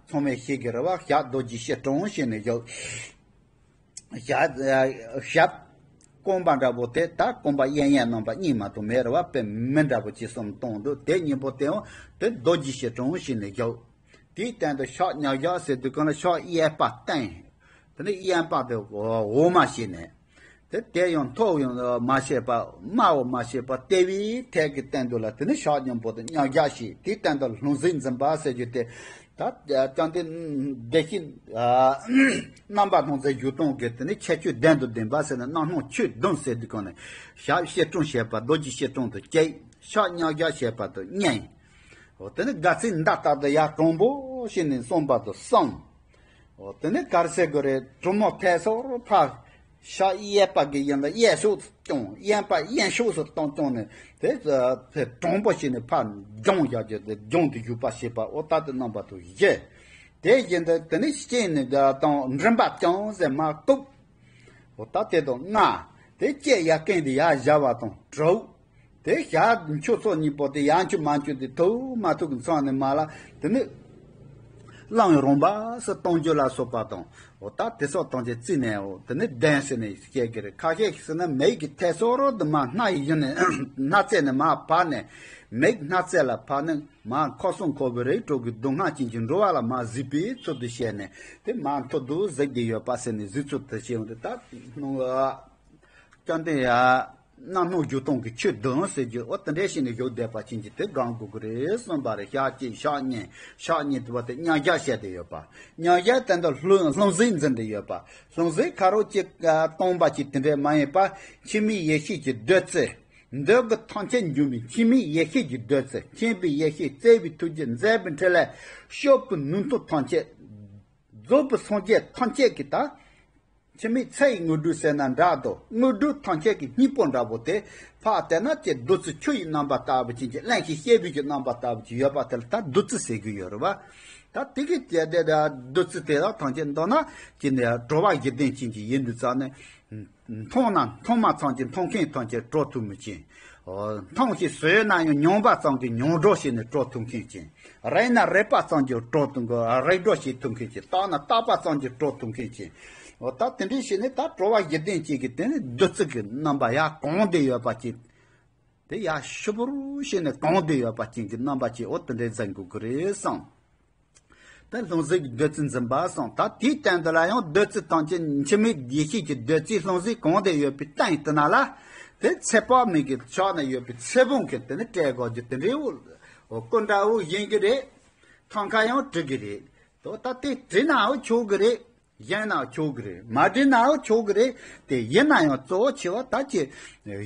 ཚང་མས་ཤེས་ཀྱི་རེད་བ། ཞབས་རྡོ་རྗེ་སྐྱིལ་ཀྲུང་ཞེས་ནས་བཞུགས། ཞབས་ཞབས་རྐང་པ་འདྲ་པོ་དེ་ད་རྐང་པ་གཡས་གཡོན་རྣམ་པ་གཉིས་མ་གཏོགས་མེད་རེད་བ། དཔེ་མི་འདྲ་པོ་ཅིག་གསུམ་གཏོང་འདུག་དེ་གཉིས་པོ་དེའང་དེ་རྡོ་རྗེ་སྐྱིལ་ཀྲུང་ཞེས་ནས་བཞུགས། དེའི་སྟེང་དུ་ཕྱག་མཉམ་བཞག་ཟེར་དུས་གང་ལ་ཕྱག་གཡས་པ་བསྟན། དེ་ནས་གཡོན་པ་དེ་འོག་མ་བྱས་ནས། དེ་དེ་ཡང་མཐོ་བོ་ཡང་མ་བྱས་པ། དམའ་བོ་མ་བྱས་པ། ལྟེ་བའི་ཐད་ཀྱི་སྟེང་དུ་ལ་དེ་ནས་ཕྱག་མཉམ་པོ་དེ་མཉམ་བཞག་བྱས། དེའི་སྟེང་དུ་ལྷུང་བཟེད་འཛིན་པ་ཟེར་རྒྱུ་དེ། ད་བཅོམ་ལྡན་འདས་ཀྱི་རྣམ་པ་སྣང་མཛད་བཞུགས་སྟངས་ཀྱི་དེ་ནས་ཁྱད་ཆོས་ལྡན་དུ་ལྡན་པ་ཟེར་ན། གནམ་སྣང་ཆོས་གདུང་ཟེར་དུས་གང་ལ་ཞབས་སྐྱིལ་ཀྲུང་བྱས་པ། རྡོ་རྗེ་སྐྱིལ་ཀྲུང་དུ་གཅིག་ཕྱག་མཉམ་བཞག་བྱས་པ་དུ་གཉིས། འོ་དེ་ནས་དགའ་ཚལ་མདའ་ལྟར་དུ་ཡར་དྲང་པོ་བྱས་ནས་སོང་བ་དུ་གསུམ། འོ་དེ་ནས་ག་རེ་ཟེར་དགོས་རེད། གྲུ་མོ་ཐད་སོར་ཕར། ཕྱག་གཡས་པ་གི་ཡན་ལ་གཡས་ཕྱོགས་སུ་བརྐྱངས། གཡོན་པ་གཡོན་ཕྱོགས་སུ་བརྐྱངས་བརྐྱངས་ནས་དེ་ཕར་དྲང་པོ་བྱས་ནས་ཕར་སྦྱོང་བཞག་རྒྱུ་དེ་སྦྱོང་དུ་བཞུགས་པ་བྱེད་པ། འོ་ད་དེ་རྣམ་པ་དུ་བཞི། དེ་བཞིན་དུ་དེ་ནས་སྤྱན་ནི་དང་མགྲིན་པ་བརྐྱངས་ཟེར་མར་བཀུག་འོ་ད་དེ་དང་ལྔ། དེ་ལྕེ་ཡར་བསྐྱེད་དེ་ཡར་བཞར་བ་དང་དྲུག་དེ་ཞབས་མཆུ་ཚོ་གཉིས་པོ་དེ་ཡར་མཆུ་མར་མཆུ་དེ་ཐུག་མ་ཐུག་གི་མཚམས་ནས་མར་ལ་དེ་ནི་བླངས་རང་འབབ་སུ་གཏོང་རྒྱུ་ལ་སོགས་པ་དང་། འོ་ད་དེ་སོགས་དང་བཅས་རྩིས་ནས། འོ་དེ་ནི་གདན་ཟེར་ནས་བཤད་ཀྱི་རེད། ཁ་ཤས་ཀྱིས་ཟེར་ན་མིག་གི་ཐད་སོ་རོ་དུ་མར་སྣ་ཡི་གཞི་ནས་སྣ་རྩེ་ནས་མར་བབས་ནས། མིག་སྣ་རྩེ་ལ་བབས་ནས་མར་ཁ་སང་འཁོར་བའི་རིགས་དྲུག་གི་སྡུག་བསྔལ་ཅན་གྱི་འགྲོ་བ་ལ་མར་གཟིགས་པའི་ཚུལ་དུ་བྱས་ནས། དེ་མར་མཐོ་དུ་གཟིགས་བསྡད་ཡོད་པ་ཟེར་ནས་གཟིགས་ཚུལ་དུ་བྱས་ཡོང་དུས། ད་སྣང་བ་བཅོམ་ལྡན་ཡ། གནམ་སྣང་བཞུགས་སྟངས་ཀྱི་ཆོས་གདུང་ཟེར་རྒྱུ། འོ་དེ་འདྲ་བྱས་ནས་བཞུགས་བསྡད་པ་ཅན་གྱི་དེ་སྒོམ་དགོས་ཀྱི་རེད་གསུངས་པ་རེད། ཞག་གཅིག་ཞག་གཉིས་ཞག་གཉིས་དུ་བ་དེ་མཉམ་བཞག་བྱས་བསྡད་ཡོད་པ། མཉམ་བཞག་དེ་འདྲ་ལྷུང་ལྷུང་བཟེད་འཛིན་བསྡད་ཡོད་པ། ལྷུང་བཟེད་ཁ་རོག་གཅིག་སྟོང་པ་ཅིག་དེ་འདྲ་མ་ཡིན་པ། འཆི་མེད་ཡེ་ཤེས་ཀྱི་བདུད་རྩི། འདོད་དགུ་ཐམས་ཅད་འཇོམས་པའི་འཆི་མེད་ཡེ་ཤེས་ཀྱི་བདུད་རྩི། མཁྱེན་པའི་ཡེ་ཤེས། བརྩེ་བའི་ཐུགས་རྒྱུད། མཛད་པའི་འཕྲིན་ལས། སྤྱོད་པའི་ནུས་མཐུ་ཐམས་ཅད། རྫོགས་པའི་སངས་རྒྱས་ཐམས་ཅད་ཀྱི་ད། འཆི་མེད་ཚེ་ཡི་དངོས་གྲུབ་ཟེར་ན་འདྲ་འདུག་དངོས་གྲུབ་ཐམས་ཅད་ཀྱི་སྙིང་པོ་འདྲ་པོ་དེ། ཕར་བལྟས་ན་ཅིག་བདུད་རྩི་ཆུ་ཡི་རྣམ་པ་ལྟ་བུ་ཅན་གྱི། གླིང་བཞི་སྐྱེས་བུ་གི་རྣམ་པ་ལྟ་བུ་ཅིག་ཡོད་པ་དེ་ལ་ད་བདུད་རྩི་ཟེར་གྱི་ཡོད་རེད་པ། ད་དེ་གི་དེ་དེ་དེ་བདུད་རྩི་དེ་དག་ཐམས་ཅད་འདོད་ན་ཅིག་ནས་གྲོལ་བ་བཞི་ལྡན་ཅན་གྱི་ཡིན་དུས་ཙང་ནས། མཐོང་ན་མཐོང་མ་ཚང་གི་མཐོང་མཁན་ཐམས་ཅད་གྲོལ་ཐུབ་མི་ཅན། འོ། མཐོང་ཞིང་ཟོས་ན་ཡང་མྱོང་པ་ཙམ་གྱིས་མྱོང་གྲོལ་བྱས་ནས་གྲོལ་ཐུབ་མཁན་ཅན། རེག་ན་རེག་པ་ཙམ་གྱིས་གྲོལ་ཐུབ་མཁན། རེག་གྲོལ་བྱེད་ཐུབ་མཁན་ཅན། བཏགས་ན་བཏགས་པ་ཙམ་གྱིས་གྲོལ་ཐུབ་མཁན་ཅན། འོ། ད་དེ་འདྲའི་བྱས་ནས་ད་གྲོལ་བ་བཞི་ལྡན་ཅན་གྱི་དེ་ནི་བདུད་རྩི་གི་རྣམ་པ་ཡར་གང་བསྡད་ཡོད་པ་ཅན། དེ་ཡར་ཕྱུར་བུར་བྱས་ནས་གང་བསྡད་ཡོད་པ་ཅན་གྱི་རྣམ་པ་ཅན། འོ། དེ་འདྲའི་མཛད་དགོས་ཀྱི་རེད་བསམ། དེ་ལྷུང་བཟེད་ཀྱི་བདུད་རྩི་འཛིན་པ་གསུངས། ད་དེའི་སྟེང་དུ་ལ་ཡང་བདུད་རྩི་ཐམས་ཅད་འཆི་མེད་ཡེ་ཤེས་ཀྱི་བདུད་རྩིས་ལྷུང་བཟེད་གང་བསྡད་ཡོད་པའི་སྟེང་དུ་ན་ལ། དེ་ཚེ་དཔག་མེད་ཀྱི་ཕྱག་ན་ཡོད་པའི་ཚེ་བུམ་གྱི་དེ་ནི་སྤྲད་དགོས་རྒྱུ་དེ་འདྲའི། འོ། སྐུ་འདྲ་བོ་ཡིན་གྱི་རེད། ཐང་ཁ་ཡང་འགྲིག་གི་རེད། དོ། ད་དེ་བྲིས་ནའང་ཆོག་གི་རེད། བཞེངས་ནའང་ཆོག་གི་རེད། མ་བྲིས་ནའང་ཆོག་གི་རེད། དེ་ཡིན་ན་ཡང་གཙོ་བོ་ཆེ་བ་ད་ཅི།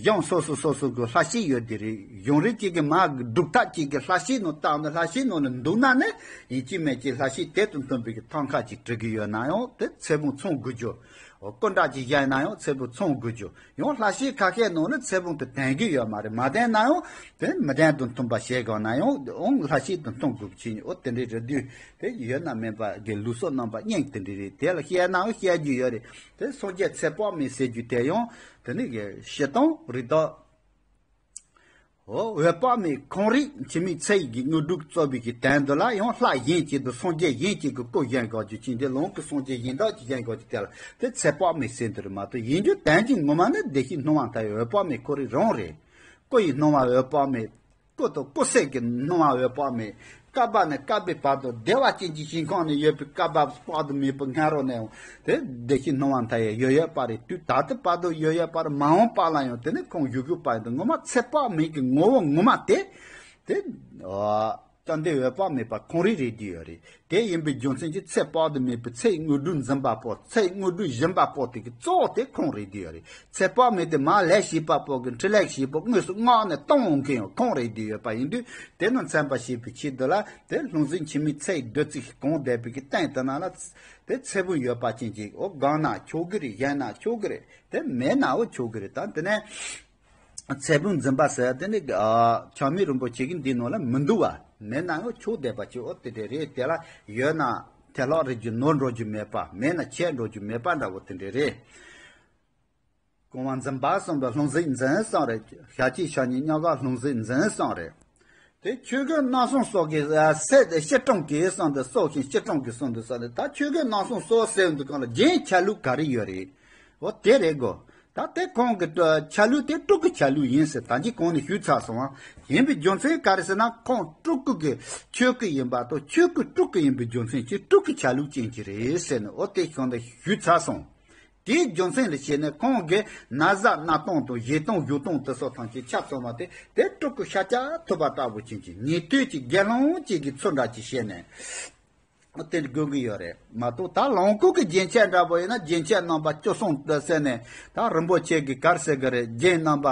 གཞུང་སོ་སོ་སོ་སོ་གི་ལྷ་བཤེས་ཡོད་དེ་རེད། གཞུང་རིགས་གཅིག་གི་མ་གི་སྒྲུབ་ཐབས་གཅིག་གི་ལྷ་བཤེས་ནང་བཏང་ནས་ལྷ་བཤེས་ནང་ནས་འདུག་ན་ནི། ཡིན་གཅིག་མིན་གཅིག་ལྷ་བཤེས་དེ་དང་མཐུན་པའི་གི་ཐང་ཁ་ཅིག་བྲི་གི་ཡོད་ན་ཡང་དེ་ཚེ་བུམ་ཚང་དགོས་རྒྱུ། འོ། སྐུ་འདྲ་ཅིག་བཞེངས་ན་ཡང་ཚེ་བུམ་ཚང་དགོས་རྒྱུ། ཡང་ལྷ་བཤེས་ཁ་ཤས་ནང་ལ་ཚེ་བུམ་དེ་ལྡན་གྱི་ཡོད་མ་རེད། མ་ལྡན་ན་ཡང་དེ་མི་ལྡན་དང་མཐུན་པ་བྱེད་དགོས་ན་ཡང་འོང་ལྷ་བཤེས་དང་མཐུན་དགོས་ཀྱི་ཡིན། འོ། དེ་འདྲའི་རེད་དུས་དེ་ཡོད་ན་མེད་པ་གི་ལུགས་སྲོལ་རྣམ་པ་གཉིས་དེ་འདྲའི་རེད། དེ་ལ་བཤད་ན་ཡང་བཤད་རྒྱུ་ཡོད་རེད། དེ་སངས་རྒྱས་ཚེ་དཔག་མེད་ཟེར་རྒྱུ་དེ་ཡང་དེ་ནི་གི་སྤྱིར་བཏང་རིགས་དག་འོ། འོད་དཔག་མེད་ཁོང་རིག་འཆི་མེད་ཚེ་ཡི་གི་དངོས་གྲུབ་སྩོལ་བའི་གི་དོན་དུ་ལ་ཡང་ལྷ་གཞན་གཅིག་དང་སངས་རྒྱས་གཞན་གཅིག་གི་སྐུ་བཞེངས་དགོས་རྒྱུ་ཅན་དེ། ལོངས་སྐུ་སངས་རྒྱས་གཞན་དག་ཅིག་བཞེངས་དགོས་རྒྱུ་དེ་ལ་དེ་ཚེ་དཔག་མེད་ཟེར་འདི་རེད་མ་གཏོགས། ཡིན་རྒྱུ་དོན་གྱི་ངོ་མ་ནི་བདེ་གཤེགས་སྣང་བ་མཐའ་ཡས་འོད་དཔག་མེད་ཁོ་རང་རང་རེད། སྐུ་ཡི་སྣང་བ་འོད་དཔག་མེད། སྐུ་དང་སྐུ་གསེང་གི་སྣང་བ་འོད་དཔག་མེད། བསྐལ་པ་ནས་བསྐལ་པའི་བར་དུ་བདེ་བ་ཅན་གྱི་ཞིང་ཁམས་ནས་ཡོད་པའི་བསྐལ་པ་དཔག་ཏུ་མེད་པའི་སྔ་རོལ་ནས་དེ་བདེ་གཤེགས་སྣང་བ་མཐའ་ཡས་ཡོད་ཡོད་པ་རེད། དུས་ད་ལྟ་བར་དུ་ཡོད་ཡོད་པ་རེད། མ་འོངས་པ་ལ་ཡང་དེ་ནི་ཁོང་བཞུགས་བཞུགས་པ་ཡིན་དུས་ངོ་མ་ཚེ་དཔག་མེད་ཀྱི་ངོ་བོ་ངོ་མ་དེ། དེ། ཨ། བཅོམ་ལྡན་འོད་དཔག་མེད་པ་ཁོང་རང་རེད་བསྡད་ཡོད་རེད། དེ་ཡིན་པའི་རྒྱུ་མཚན་གྱིས་ཚེ་དཔག་ཏུ་མེད་པའི་ཚེ་ཡི་དངོས་གྲུབ་འཛིན་པ་པོ། ཚེ་ཡི་དངོས་གྲུབ་སྦྱིན་པ་པོ་དེ་གི་གཙོ་བོ་དེ་ཁོང་རེད་བསྡད་ཡོད་རེད། ཚེ་དཔག་མེད་དེ་མ་ལས་བྱེད་པ་པོ་གི་འཕྲིན་ལས་བྱེད་པོ་དངོས་སུ་མངགས་ནས་གཏོང་འོང་མཁན་ཡང་ཁོང་རེད་བསྡད་ཡོད་པ་ཡིན་དུས། དེ་ནི་མཚོན་པར་བྱེད་པའི་ཆེད་དུ་ལ་དེ་ལྷུང་བཟེད་འཆི་མེད་ཚེ་ཡི་བདུད་རྩི་གང་བསྡད་པའི་གི་སྟེང་དུ་ན་ལ། དེ་ཚེ་བུམ་ཡོད་པ་ཅན་གྱི། འོ། སྒང་ན་ཆོག་གི་རེད། གཞན་ན་ཆོག་གི་རེད། དེ་མེད་ན་འོ་ཆོག་གི་རེད། ད་དེ་ནས། ཚེ་བུམ་འཛིན་པ་ཟེར་དེ་ནི། ཨ། ཆགས་མེད་རིན་པོ་ཆེ་གི་འདི་ནང་ལ་མི་འདུག་བ། མེད་ན་ཡང་ཆོག་བསྡད་པ་ཅིག་འོ་དེ་འདྲ་རེད། དེ་ལ་ཡོད་ན་དེ་ལྷག་རེ་རྒྱུ་ནོར་འགྲོ་རྒྱུ་མེད་པ། མེད་ན་ཆད་འགྲོ་རྒྱུ་མེད་པ་འདྲ་བོ་དེ་འདྲ་རེད། རྐང་པ་འཛིན་པ་གསུམ་པོ་ལྷུང་བཟེད་འཛིན་གསུངས་རེད། ཞལ་གཅིག་ཕྱག་གཉིས་གཉིས་ཀ་ལྷུང་བཟེད་འཛིན་གསུངས་རེད། དེ་ཆོས་གོས་རྣམ་གསུམ་སོགས་ཀྱི་སེལ་ཏེ་སྐྱིལ་ཀྲུང་གིས་གསུངས་ཏེ། སོགས་ཤིང་སྐྱིལ་ཀྲུང་གིས་གསུངས་ཏེ་གསུངས་ཏེ། ད་ཆོས་གོས་རྣམ་གསུམ་སོགས་ཟེར་འདུག་གང་ལ་རྒྱན་ཆ་ལུགས་ག་རེ་ཡོད་རེད། འོ་དེ་རེད་གོ། ད་དེ་ཁོང་གི་ཆ་ལུགས་དེ་སྤྲུལ་སྐུ་ཆ་ལུགས་ཡིན་ཟེར་ད་གིན་གོང་ནས་ཞུས་ཚར་སོང་ཨ། ཡིན་པའི་རྒྱུ་མཚན་ག་རེ་ཟེར་ན། ཁོང་སྤྲུལ་སྐུ་གི་ཆོས་སྐུ་ཡིན་པ་དང་ཆོས་སྐུ་སྤྲུལ་སྐུ་ཡིན་པའི་རྒྱུ་མཚན་གྱིས་སྤྲུལ་སྐུ་ཆ་ལུགས་ཅན་གྱི་རེད་ཟེར་ནས། འོ་དེ་གོང་ནས་ཞུས་ཚར་སོང་། དེའི་རྒྱུ་མཚན་ལ་བྱས་ནས་ཁོང་གིས་ན་བཟའ་གནས་སྟངས་དང་བཞེས་སྟངས་བཞུགས་སྟངས་དེ་སོགས་ཐམས་ཅད་ཆ་མཚོན་པ་དེ། དེ་སྤྲུལ་སྐུ་ཤཱཀྱ་ཐུབ་པ་ལྟ་བུ་ཅན་གྱི་ཉན་ཐོས་ཀྱི་དགེ་སློང་ཅིག་གི་ཚུལ་འདྲ་ཅིག་བྱས་ནས། དེ་དགོས་ཀྱི་ཡོད་རེད་མ་གཏོགས། ད་ལོངས་སྐུ་གི་རྒྱན་ཆ་འདྲ་པོ་ཡིན་ན། རྒྱན་ཆ་རྣམ་པ་བཅུ་གསུམ་དུ་ཟེར་ནས། ད་རིན་པོ་ཆེ་གི་ག་རེ་ཟེར་གི་རེད། རྒྱན་རྣམ་པ་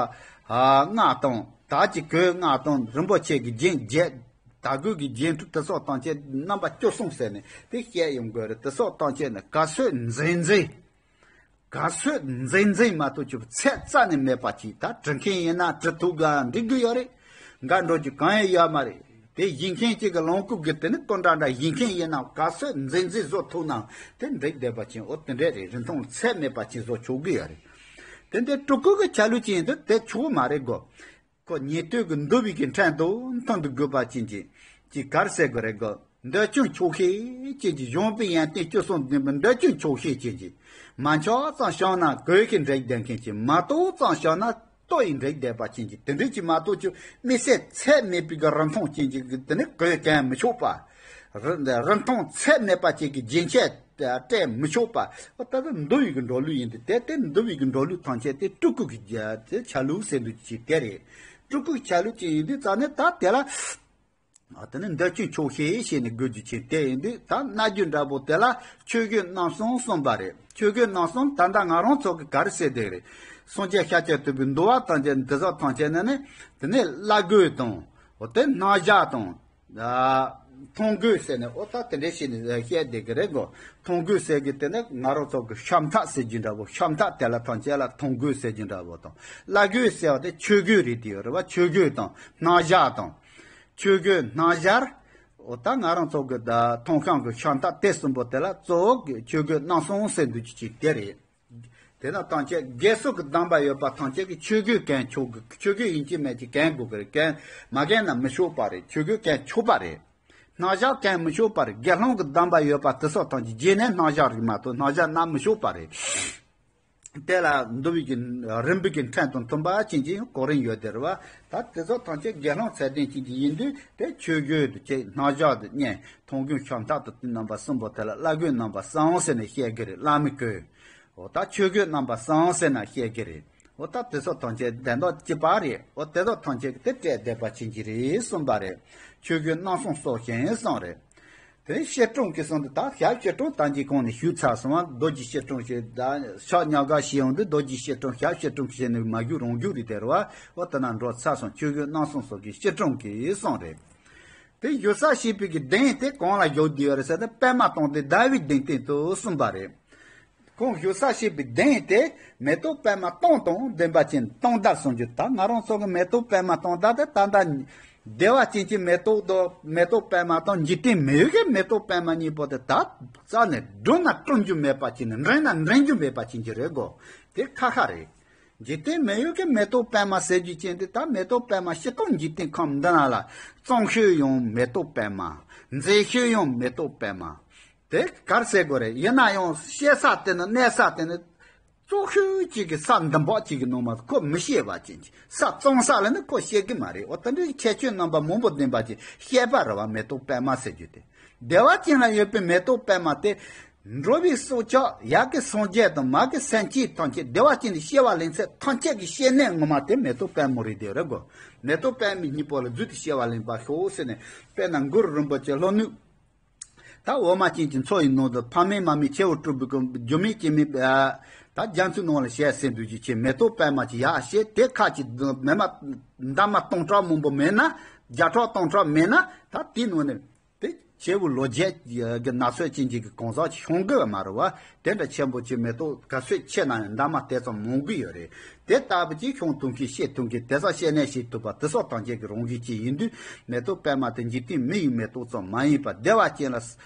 ལྔ་དང་། དར་གྱི་གོས་ལྔ་དང་། རིན་པོ་ཆེ་གི་རྒྱན་བརྒྱད། དར་གོས་ཀྱི་རྒྱན་དྲུག་དེ་སོགས་ཐམས་ཅད་རྣམ་པ་བཅུ་གསུམ་ཟེར་ནས་དེ་བཤད་ཡོང་གི་རེད། དེ་སོགས་ཐམས་ཅད་ནི་ག་ཚོད་མཛེས་མཛེས། ག་ཚོད་མཛེས་མཛེས་མ་གཏོགས་ཆུ་ཚད་རྩ་ནས་མེད་པ་ཅིག་ད་འབྲི་མཁན་ཡིན་ན་འབྲི་ཐུབ་ག་འབྲི་རྒྱུ་ཡོད་རེད། འགའ་འགྲོ་རྒྱུ་གང་ཡང་ཡོད་མ་རེད། དེ་བཞེས་མཁན་གཅིག་གི་ལོངས་སྐུ་གི་དེ་ནི་སྐུ་འདྲ་འདྲ་བཞེས་མཁན་ཡིན་ན་ག་ཚོད་མཛེས་མཛེས་བཟོ་ཐུབ་ནའང་དེ་འབྲི་བསྡད་པ་ཅན། འོ་དེ་འདྲས་རེད། རིན་ཐང་ཚད་མེད་པ་ཅན་བཟོ་ཆོག་གི་ཡོད་རེད། དེ་འདྲའི་སྤྲུལ་སྐུ་གི་ཆ་ལུགས་ཅན་དེ་དེ་ཆོག་མ་རེད་གོ། ཁོ་ཉན་ཐོས་ཀྱི་འདུལ་བའི་གི་ཕྲན་དུ་མཐུན་དུ་དགོས་པ་ཅན་གྱི་ཅིག་ག་རེ་ཟེར་དགོས་རེད་གོ། འདོད་ཆུང་ཆོག་ཤེས་ཅན་གྱི་གཞུང་པའི་ཡོན་ཏན་བཅུ་གསུམ་ལྡན་པའི་འདོད་ཆུང་ཆོག་ཤེས་ཅན་གྱི། མ་ཆོག་ཙམ་བྱུང་ན་གོས་ཤིག་འབྲི་བསྡད་མཁན་གྱི། མ་གཏོགས་ཙམ་བྱུང་ན་ལྟོ་ཡིས་འབྲི་བསྡད་པ་ཅན་གྱི། དེ་འདྲའི་ཅིག་མ་གཏོགས་ཀྱི་དམིགས་བསལ་ཚད་མེད་པའི་གི་རིན་ཐང་ཅན་གྱི་དེ་ནི་གོས་གྱོན་མི་ཆོག་པ། རི་རིན་ཐང་ཚད་མེད་པ་ཅན་གྱི་རྒྱན་ཆས་སྤྲས་མི་ཆོག་པ། ད་ལྟ་འདུལ་བའི་གི་འགྲོ་ལུགས་ཡིན་ཏེ། དེ་དེ་འདུལ་བའི་གི་འགྲོ་ལུགས་ཐམས་ཅད་དེ་སྤྲུལ་སྐུ་གི་རྒྱ་དེ་ཆ་ལུགས་ཟེར་འདུག་ཅིག་དེ་རེད། སྤྲུལ་སྐུ་གི་ཆ་ལུགས་ཅན་ཡིན་དུས་ཙང་ནས་ད་དེ་ལ། ཨ། དེ་ནི་འདི་ཆོས་མཆོག་ཤེས་ཞེས་ནི་དགོས་རྒྱུ་ཆེ་དེ་ཡིན་དུས། ད་སྨྲ་རྒྱུ་འདྲ་པོ་དེ་ལ་ཆོས་གོས་རྣམ་གསུམ་གསུངས་པ་རེད། ཆོས་གོས་རྣམ་གསུམ་ད་ལྟ་ང་རང་ཚོ་གི་ག་རེ་ཟེར་བསྡད་རེད། སངས་རྒྱས་ཤཱཀྱ་ཐུབ་པའི་འདུལ་བ་དང་བཅས་དེ་ཚོ་ཐམས་ཅད་ནི་ནི། དེ་ནས་བླ་གོས་དང་། འོ་དེ་སྣང་ཞགས་དང་། ཨ། མཐོང་གོས་ཟེར་ནས། འོ་ད་དེ་འདྲས་བྱས་ནས་བཤད་བསྡད་ཀྱི་རེད་གོ། མཐོང་གོས་ཟེར་གི་དེ་ནི་ང་རང་ཚོ་གི་ཤམ་ཐབས་ཟེར་རྒྱུ་འདྲ་པོ། ཤམ་ཐབས་དེ་ལ་ཐམས་ཅད་ལ་མཐོང་གོས་ཟེར་རྒྱུ་འདྲ་པོ་དང་། བླ་གོས་ཟེར་བ་དེ་ཆོས་གོས་རེད། དེ་ཡོད་རེད་བ། ཆོས་གོས་དང་སྣང་ཞགས་དང་། ཆོས་གོས་སྣང་ཞགས། འོ་ད་ང་རང་ཚོ་གི་ད་མཐོང་ཤམ་གི་ཤམ་ཐབས་དེ་གསུམ་པོ་དེ་ལ་གཙོ་བོ་གི་ཆོས་གོས་རྣམ་གསུམ་ཟེར་འདུག་ཅིག་ཅིག་དེ་རེད། དེ་ན་ཐམས་ཅད་དགེ་གསུམ་གྱི་གདམས་པ་ཡོད་པ་ཐམས་ཅད་ཀྱི་ཆོས་གོས་གོན་ཆོག་གི། ཆོས་གོས་ཡིན་གཅིག་མིན་གཅིག་གོན་དགོས་ཀྱི་རེད། གོན་མ་གོན་ན་མི་ཆོག་པ་རེད། ཆོས་གོས་གོན་ཆོག་པ་རེད། སྣང་ཞགས་གོན་མི་ཆོག་པ་རེད། དགེ་སློང་གི་གདམས་པ་ཡོད་པ་དེ་ཚོ་ཐམས་ཅད་རྗེས་ནས་སྣང་ཞགས་རེད་མ་གཏོགས་སྣང་ཞགས་རྣམ་མི་ཆོག་པ་རེད། དེ་ལ་འདུལ་བའི་གི་རིམ་པ་གི་ཕྲན་དང་མཐུན་པ་ཅན་གྱི་གོ་རིམ་ཡོད་དེ་རེད་བ། ད་དེ་ཚོ་ཐམས་ཅད་དགེ་སློང་ཚད་ལྡན་ཅན་གྱི་ཡིན་དུས། དེ་ཆོས་གོས་དུ་བྱས། སྣང་ཞགས་དུ་བརྙན། མཐོང་གོས་ཤམ་ཐབས་དུ་དེ་རྣམ་པ་གསུམ་པོ་དེ་ལ་བླ་གོས་རྣམ་པ་གསུམ་ཟེར་ནས་བཤད་གི་རེད། བླ་མའི་གོས། འོ་ད་ཆོས་གོས་རྣམ་པ་གསུམ་ཟེར་ན་བཤད་གི་རེད། འོ་ད་དེ་ཚོ་ཐམས་ཅད་དོན་དག་གཅིག་པ་རེད། འོ་དེ་ཚོ་ཐམས་ཅད་ཀྱི་དེ་སྤྲས་བསྡད་པ་ཅན་གྱི་རེད་གསུངས་པ་རེད། ཆོས་གོས་རྣམ་གསུམ་སོགས་བཞིན་གསུངས་རེད། དེ་ནས་བཤད་སྒྲུང་གི་གསུང་དུ། ད་ཞབས་བཤད་སྒྲུང་ད་གིན་གོང་ནས་ཞུས་ཚར་སོང་བ། རྡོ་རྗེ་བཤད་སྒྲུང་ཞེས། ད་ཕྱག་ཉག་ག་ཞིག་ཡོང་དུས་རྡོ་རྗེ་བཤད་སྒྲུང་། ཞབས་བཤད་སྒྲུང་ཞེས་ནས་མ་བརྒྱུད་རང་བརྒྱུད་རེད་དེ་རེད་བ། འོ་དེ་ན་འགྲོ་ཚར་སོང་། ཆོས་གོས་རྣམ་གསུམ་སོགས་ཀྱི་བཤད་སྒྲུང་གི་གསུང་རེད། དེ་བཞུགས་ས་བྱས་པའི་གི་གདན་དེ་གང་ལ་བཞུགས་བསྡད་ཡོད་རེད་ཟེར་ན། པདྨ་སྟོང་ལྡན་ཟླ་བའི་གདན་སྟེང་དུ་གསུངས་པ་རེད། ཁོང་བཞུགས་ས་བྱས་པའི་གདན་དེ་མེ་ཏོག་པདྨ་སྟོང་དང་ལྡན་པ་ཅན། སྟོང་ཟླ་གསུང་རྒྱུ། ད་ང་རང་ཚོ་གི་མེ་ཏོག་པདྨ་སྟོང་ཟླ་དེ་ད་ལྟ་བདེ་བ་ཅན་གྱི་མེ་ཏོག་དང་། མེ་ཏོག་པདྨ་དང་འཇིག་རྟེན་མི་ཡུལ་གྱི་མེ་ཏོག་པདྨ་གཉིས་པོ་དེ་ད་རྩ་ནས་འགྲོ་ན་འགྲོ་རྒྱུ་མེད་པ་ཅན། འདྲེན་ན་འདྲེན་རྒྱུ་མེད་པ་ཅན་གྱི་རེད་གོ། དེ་ཁ་ཁ་རེད། འཇིག་རྟེན་མི་ཡུལ་གྱི་མེ་ཏོག་པདྨ་ཟེར་རྒྱུ་ཅན་དེ། ད་མེ་ཏོག་པདྨ་སྤྱིར་བཏང་འཇིག་རྟེན་ཁམས་འདི་ན་ལ་གཙང་ཤོས་ཡང་མེ་ཏོག་པདྨ། མཛེས་ཤོས་ཡང་མེ་ཏོག་པདྨ། དེ་ག་རེ་ཟེར་དགོས་རེད། ཡིན་ན་ཡང་བཤད་ས་དེ་ནི། གནས་ས་དེ་ནི་གཙང་ཤོས་གཅིག་གི་ས་འདི་འབག་གཅིག་གི་ནང་མ་ཁོ་མི་བཤད་པ་ཅན་གྱི། ས་གཙང་ས་ལ་ནི་ཁོ་བཤད་གི་མ་རེད། འོ་དེ་འདྲའི་ཁྱད་ཆོས་རྣམ་པ་མང་པོ་ལྡན་པ་ཅིག་བཤད་པ་རེད་བ། མེ་ཏོག་པདྨ་ཟེར་རྒྱུ་དེ། བདེ་བ་ཅན་ལ་ཡོད་པའི་མེ་ཏོག་པདྨ་དེ། འགྲོ་བའི་སྲོག་ཆགས། ཡ་གི་སངས་རྒྱས་དང་མ་གི་སེམས་ཅན་ཐམས་ཅད། བདེ་བ་ཅན་དུ་སྐྱེ་བ་ལེན་ཚད་ཐམས་ཅད་ཀྱི་སྐྱེ་གནས་ངོ་མ་དེ་མེ་ཏོག་པདྨོ་རེད་དེ་རེད་གོ། མེ་ཏོག་པདྨའི་སྙིང་པོ་ལ་བརྫུས་ཏེ་སྐྱེ་བ་ལེན་པར་ཤོག་ཟེར་ནས། དཔེར་ན་གུ་རུ་རིན་པོ་ཆེ་ལྷོ་ནུབ། ད་འོ་མ་ཅན་གྱི་མཚོ་ཡི་ནང་དུ་ཕ་མེས་མ་མེས་ཆེ་བོ་སྤྲུལ་པའི་སྐུ། རྒྱུ་མེད་རྐྱེན་མེད། ད་རྒྱ་མཚོའི་ནང་ལ་བྱས་ཟེར་འདུག་རྒྱུ་ཆེ། མེ་ཏོག་པདྨ་ཅིག་ཡར་བྱས། དེ་ཁ་ཅིག་མེ་མ་འདབ་མ་སྟོང་ཕྲག་མང་པོ་མེད་ན། བརྒྱ་ཕྲག་སྟོང་ཕྲག་མེད་ན། ད་དེའི་ནང་ནས། དེ་བྱེད་པོ་ལོ་བརྒྱད་ཀྱི་ན་ཚོད་ཅན་གྱི་གང་ཟག་ཅིག་ཤོང་གི་མ་རེད་བ། དེ་འདྲ་ཆེན་པོ་ཅིག་མེ་ཏོག་ག་ཚོད་ཆེ་ན་ཡང་འདབ་མ་དེ་ཙམ་མང་གི་ཡོད་རེད། དེ་ལྟ་བུ་ཅིག་ཤོང་ཐུབ་མཁན། སྐྱེ་ཐུབ་མཁན། དེ་ཚོ་སྐྱེ་གནས་བྱེད་ཐུབ་པ་དེ་ཚོ་ཐམས་ཅད་ཀྱི་རང་བཞིན་ཅན་ཡིན་དུས། མེ་ཏོག་པདྨ་དེ་འཇིག་རྟེན་མི་ཡི་མེ་ཏོག་ཙམ་མ་ཡིན་པར། བདེ་བ་ཅན་ལ་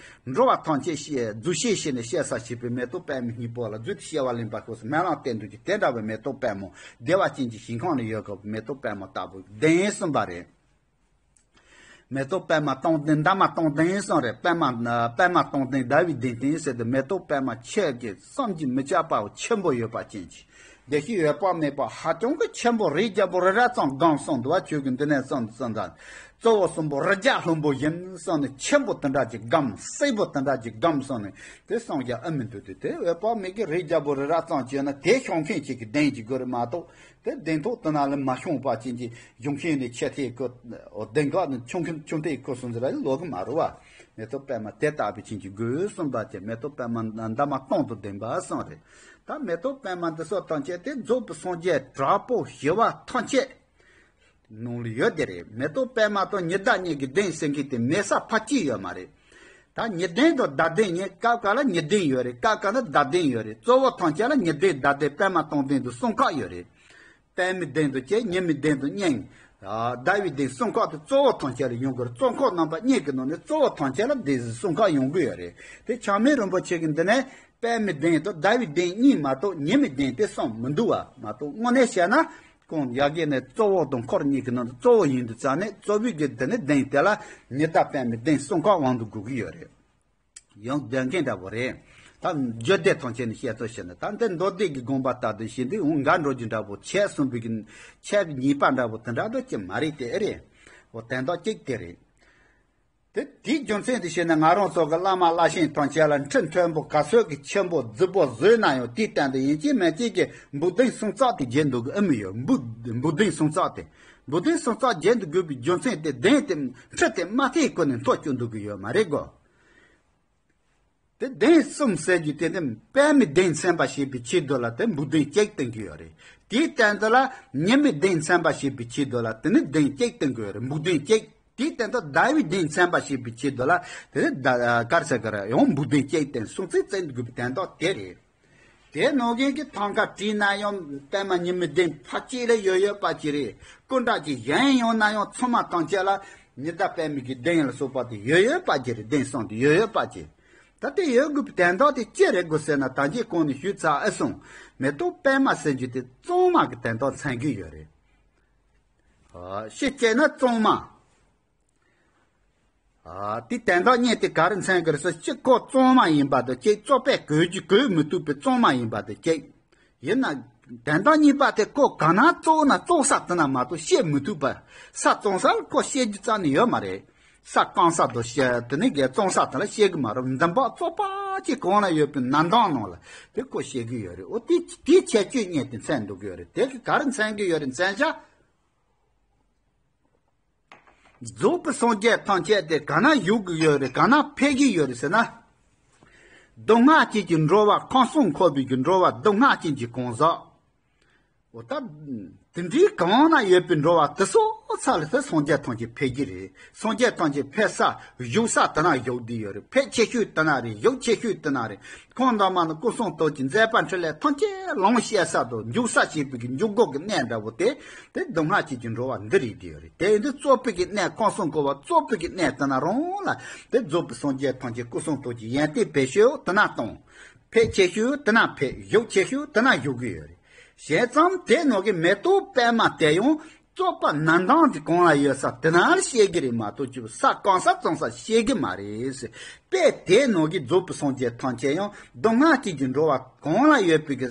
འགྲོ་བ་ཐམས་ཅད་བཞུགས་བྱེད་བྱས་ནས་སྐྱེ་ས་བྱས་པའི་མེ་ཏོག་པདྨའི་སྙིང་པོ་ལ་བརྫུས་ཏེ་སྐྱེ་བ་ལེན་པར་ཤོག་ཟེར་སྨོན་ལམ་བསྟན་འདུག་རྒྱུ་དེ་འདྲ་བའི་མེ་ཏོག་པདྨོ། བདེ་བ་ཅན་གྱི་ཞིང་ཁམས་ལ་ཡོད་དགོས་པའི་མེ་ཏོག་པདྨོ་ལྟ་བུ་གདན་གསུངས་པ་རེད། མེ་ཏོག་པདྨ་སྟོང་ལྡན། འདབ་མ་སྟོང་ལྡན་གསུངས་རེད། པདྨ། པདྨ་སྟོང་ལྡན་ཟླ་བའི་གདན་སྟེང་ཟེར་དུས། མེ་ཏོག་པདྨ་ཁྱེད་ཀྱི་བསམ་གྱིས་མི་ཁྱབ་པ་ཆེན་པོ་ཡོད་པ་ཅན་གྱི། བདེ་གཤེགས་འོད་དཔག་མེད་པ་ཧ་ཅང་གི་ཆེན་པོ་རི་རྒྱལ་པོ་རི་རབ་ཙམ་སྒོམ་གསུངས་འདུག་བ། ཆོས་ཀྱི་འདི་ནས་གསུངས་གསུངས་དང་། གཙོ་བོ་གསུམ་པོ་རི་རྒྱལ་ལྷུན་པོ་བཞིན་གསུངས་ནས། ཆེན་པོ་དེ་འདྲ་ཅིག་སྒོམ། སྲས་པོ་དེ་འདྲ་ཅིག་སྒོམ་གསུངས་ནས། དེ་གསུང་རྒྱུ་ཨ་མི་འདུག་སྟེ། དེ་འོད་དཔག་མེད་ཀྱི་རི་རྒྱལ་པོ་རི་རབ་ཙམ་བྱས་ན། དེ་ཤོང་མཁན་ཅིག་གི་གདན་ཅིག་དགོས་རེད་མ་གཏོགས། དེ་གདན་ཐོག་དེ་ན་ལ་མ་ཤོང་བ་ཅན་གྱི་གཞུང་ཤིང་ནས་ཆེ་ཐེ་ཁོ། འོ་གདན་ཁག་ནས་ཆུང་ཁན་ཆུང་ཐེ་ཁོ་སོང་ཟེར་ལ་ལོག་གི་མ་རུ་བ། མེ་ཏོག་པདྨ་དེ་ལྟ་བུ་ཅན་གྱི་དགོས་གསུངས་པ་དེ། མེ་ཏོག་པདྨ་འདབ་མ་སྟོང་དུ་ལྡན་པ་གསུངས་རེད། ད་མེ་ཏོག་པདྨ་འདི་ཚོ་ཐམས་ཅད་དེ་རྫོགས་པའི་སངས་རྒྱས་དྲག་པོ་ཞི་བ་ཐམས་ཅད་ནང་ལ་ཡོད་དེ་རེད། མེ་ཏོག་པདྨ་དང་ཉི་ཟླ་གཉིས་ཀྱི་གདན་ཟེར་མཁན་དེ་མེད་ས་ཕལ་ཆེར་ཡོད་མ་རེད། ད་ཉི་གདན་དང་ཟླ་གདན་གཉིས། སྐབས་འགའ་ལ་ཉི་གདན་ཡོད་རེད། སྐབས་འགའ་ལ་ཟླ་གདན་ཡོད་རེད། གཙོ་བོ་ཐམས་ཅད་ལ་ཉི་གདན་ཟླ་གདན་པདྨ་སྟོང་ལྡན་དུ་གསུམ་ཁག་ཡོད་རེད། པདྨའི་གདན་དུ་བཅས། ཉི་མའི་གདན་དུ་བསྙེན། ཟླ་བའི་གདན་གསུམ་ཁག་དེ་གཙོ་བོ་ཐམས་ཅད་ལ་ཡོང་གི་རེད། གཙོ་འཁོར་རྣམ་པ་གཉིས་ཀྱི་ནང་ནས་གཙོ་བོ་ཐམས་ཅད་ལ་གདན་གསུམ་ཁག་ཡོང་གི་ཡོད་རེད། དེ་ཆགས་མེད་རིན་པོ་ཆེ་གིས་འདི་ནས་པདྨའི་གདན་དང་ཟླ་བའི་གདན་གཉིས་མ་གཏོགས་ཉི་མའི་གདན་དེ་གསུངས་མི་འདུག་བ། མ་གཏོགས་དངོས་གནས་བཤད་ན། ཁོང་ཡ་གི་ནས་གཙོ་བོ་དང་འཁོར་གཉིས་ཀྱི་ནང་དུ་གཙོ་བོ་ཡིན་དུས་ཙང་ནས། གཙོ་བོའི་གི་དེ་ནས་གདན་དེ་ལ་ཉི་ཟླ་པདྨའི་གདན་གསུམ་ཁག་དབང་དུ་དགོས་ཀྱི་ཡོད་རེད། ཡང་བདེན་མཁན་འདྲ་པོ་རེད། ད་རྒྱུད་སྡེ་ཐམས་ཅད་ནས་བཤད་ཚོད་བྱས་ན། ད་འདི་མདོ་སྡེ་གི་དགོངས་པ་ལྟར་དུ་བྱས་དུས། འོང་འགའ་འགྲོ་རྒྱུ་འདྲ་པོ། ཆེད་གསུམ་པའི་གི་ཆེད་གཉིས་པ་འདྲ་པོ་དེ་འདྲ་འདྲ་ཅི་མ་རེད་དེ་ཨེ་རེད། འོ་དོན་དག་གཅིག་དེ་རེད། དེ་དེའི་རྒྱུ་མཚན་དེ་བྱས་ན་ང་རང་ཚོ་གི་བླ་མ་བླ་ཆེན་ཐམས་ཅད་ལ་ཁྲི་མཐོན་པོ་ག་ཚོད་ཀྱི་ཆེན་པོ་རྫིག་པོ་བཟོས་ན་ཡང་དེའི་སྟེང་དུ་ཡིན་གཅིག་མིན་གཅིག་གི་འབུ་སྡིངས་སྲོང་བཙགས་དེ་བརྒྱབ་འདུག་གི་ཨེ་མི་ཡོད། འབུ་འབུ་སྡིངས་སྲོང་བཙགས་དེ། འབུ་སྡིངས་སྲོང་བཙགས་བརྒྱབ་འདུག་དགོས་པའི་རྒྱུ་མཚན་དེ་སྡིངས་དེ་ཁྲི་དེ་མ་ཐེག་གོང་ནས་མཐོ་བཅུག་འདུག་གི་ཡོད་མ་རེད་གོ། དེ་སྡིངས་གསུམ་ཟེར་རྒྱུ་དེ་ནི་པད་མའི་སྡིངས་མཚོན་པ་བྱེད་པའི་ཆེད་དུ་ལ་དེ་འབུ་སྡིངས་གཅིག་བཏིང་གི་ཡོད་རེད། དེའི་སྟེང་དུ་ལ་ཉི་མའི་སྡིངས་མཚོན་པ་བྱེད་པའི་ཆེད་དུ་ལ་དེ་ནི་སྡིངས་གཅིག་བཏིང་གི་ཡོད་རེད། འབུ་སྡིངས་གཅིག་དེའི་སྟེང་དུ་ཟླ་བའི་སྡིངས་མཚོན་པ་བྱེད་པའི་ཆེད་དུ་ལ་དེ་ནི་ཟླ་གར་ས་གར་ཡང་འབུ་སྡིངས་གཅིག་བཏིང་སོང་ཚེ་བཙན་དགོས་པའི་དོན་དག་དེ་རེད། དེ་ནང་བཞིན་གྱི་ཐང་ཀ་བྲིས་ན་ཡང་པད་མ་ཉི་མའི་སྡིངས་ཕར་གཅིག་ལ་ཡོད་ཡོད་པ་ཅིག་རེད། སྐུ་འདྲ་ཅིག་གཞན་ཡང་ན་ཡང་ཚང་མ་ཐམས་ཅད་ལ་ཉི་ཟླ་པད་མའི་གི་སྡིངས་ལ་སོགས་པ་དེ་ཡོད་ཡོད་པ་ཅིག་རེད། སྡིངས་གསུམ་དེ་ཡོད་ཡོད་པ་ཅིག་ད་དེ་ཡོད་དགོས་པའི་དོན་དག་དེ་ཅི་རེད་དགོས་ཟེར་ན། ད་གིན་གོང་ནས་ཞུས་ཚར་ཨེ་སོང་། མེ་ཏོག་པད་མ་ཟེར་རྒྱུ་དེ་གཙང་མ་གི་དོན་དག་མཚོན་གྱི་ཡོད་རེད། ཨ་ཤེས་བྱས་ན་གཙང་མ། ཨ་དེ་དོན་དག་གཉིས་དེ་ག་རེ་མཚོན་གྱི་རེད་ཟེར། གཅིག་ཁོ་གཙང་མ་ཡིན་པ་དང་གཅིག་བཙོག་པས་གོས་ཀྱི་གོས་མི་ཐུབ་པའི་གཙང་མ་ཡིན་པ་དང་གཅིག་ཡིན་ན། དོན་དག་གཉིས་པ་དེ་ཁོ་ག་ན་བཙོག་ན་བཙོག་ས་དེ་ན་མ་གཏོགས་བཤད་མི་ཐུབ་པ། ས་གཙང་ས་ལ་ཁོ་བཤད་རྒྱུ་རྩ་ནས་ཡོད་མ་རེད། ས་སྐམ་ས་དང་བཤད་དེ་ནི་གའི་གཙང་ས་དེ་ལ་བཤད་གི་མ་རེད། འདུན་པ་བཙོག་པ་ཅིག་གང་ལ་ཡོད་པའི་ནམ་ཟླ་ནང་ལ་དེ་ཁོ་བཤད་གི་ཡོད་རེད། འོ་དེ་དེའི་ཁྱད་ཆོས་གཉིས་དེ་མཚོན་འདུག་གི་ཡོད་རེད། དེ་གི་ག་རེ་མཚོན་གི་ཡོད་རེད་མཚོན་བྱ། རྫོགས་པའི་སངས་རྒྱས་ཐམས་ཅད་དེ་ག་ན་བཞུགས་ཀྱི་ཡོད་རེད། ག་ན་ཕེབས་ཀྱི་ཡོད་རེད་ཟེར་ན། སྡུག་བསྔལ་ཅན་གྱི་འགྲོ་བ། ཁམས་གསུམ་འཁོར་བའི་གི་འགྲོ་བ་སྡུག་བསྔལ་ཅན་གྱི་གང་ཟག་འོ་ད། དེ་འདྲའི་གང་ན་ཡོད་པའི་འགྲོ་བ་དེ་སོགས་ས་ལ་དེ་སངས་རྒྱས་ཐམས་ཅད་ཕེབས་ཀྱི་རེད། སངས་རྒྱས་ཐམས་ཅད་ཕེབས་ས་བཞུགས་ས་དེ་ན་བཞུགས་བསྡད་ཡོད་རེད། ཕེབས་ཆེ་ཤོས་དེ་ན་རེད། བཞུགས་ཆེ་ཤོས་དེ་ན་རེད། ཁོང་རྣམ་པ་ནི་སྐུ་གསུང་ཐུགས་ཀྱི་མཛད་པ་འཕྲིན་ལས་ཐམས་ཅད་ལོངས་སྤྱད་ས་དང་འཇུག་ས་བྱེད་པའི་གི་འཇུག་སྒོ་གི་གནས་འདྲ་བོ་དེ། དེ་སྡུག་བསྔལ་ཅན་གྱི་འགྲོ་བ་འདི་རེད་དེ་ཡོད་རེད། དེ་ཡིན་དུས་བཙོག་པའི་གི་གནས། ཁམས་གསུམ་འཁོར་བ་བཙོག་པའི་གི་གནས་དེ་ན་རང་ལ་དེ་རྫོགས་པའི་སངས་རྒྱས་ཐམས་ཅད་སྐུ་གསུང་ཐུགས་ཀྱི་ཡོན་ཏན་བེད་སྤྱོད་དེ་ན་གཏོང་། ཕེབས་ཆེ་ཤོས་དེ་ན་ཕེབས། བཞུགས་ཆེ་ཤོས་དེ་ན་བཞུགས་གི་ཡོད་རེད། བྱས་ཙང་དེ་ནང་གི་མེ་ཏོག་པད་མ་དེ་ཡང་བཙོག་པ་ནམ་ཟླ་དེ་གང་ལ་ཡོད་ས་དེ་ན་བཤད་གི་རེད་མ་གཏོགས་ཅིག་ས་སྐམ་ས་གཙང་ས་བཤད་གི་མ་རེད་ཟེར། དཔེ་དེ་ནང་གི་རྫོགས་པའི་སངས་རྒྱས་ཐམས་ཅད་ཡང་སྡུག་བསྔལ་ཅན་གྱི་འགྲོ་བ་གང་ལ་ཡོད་པའི་གི་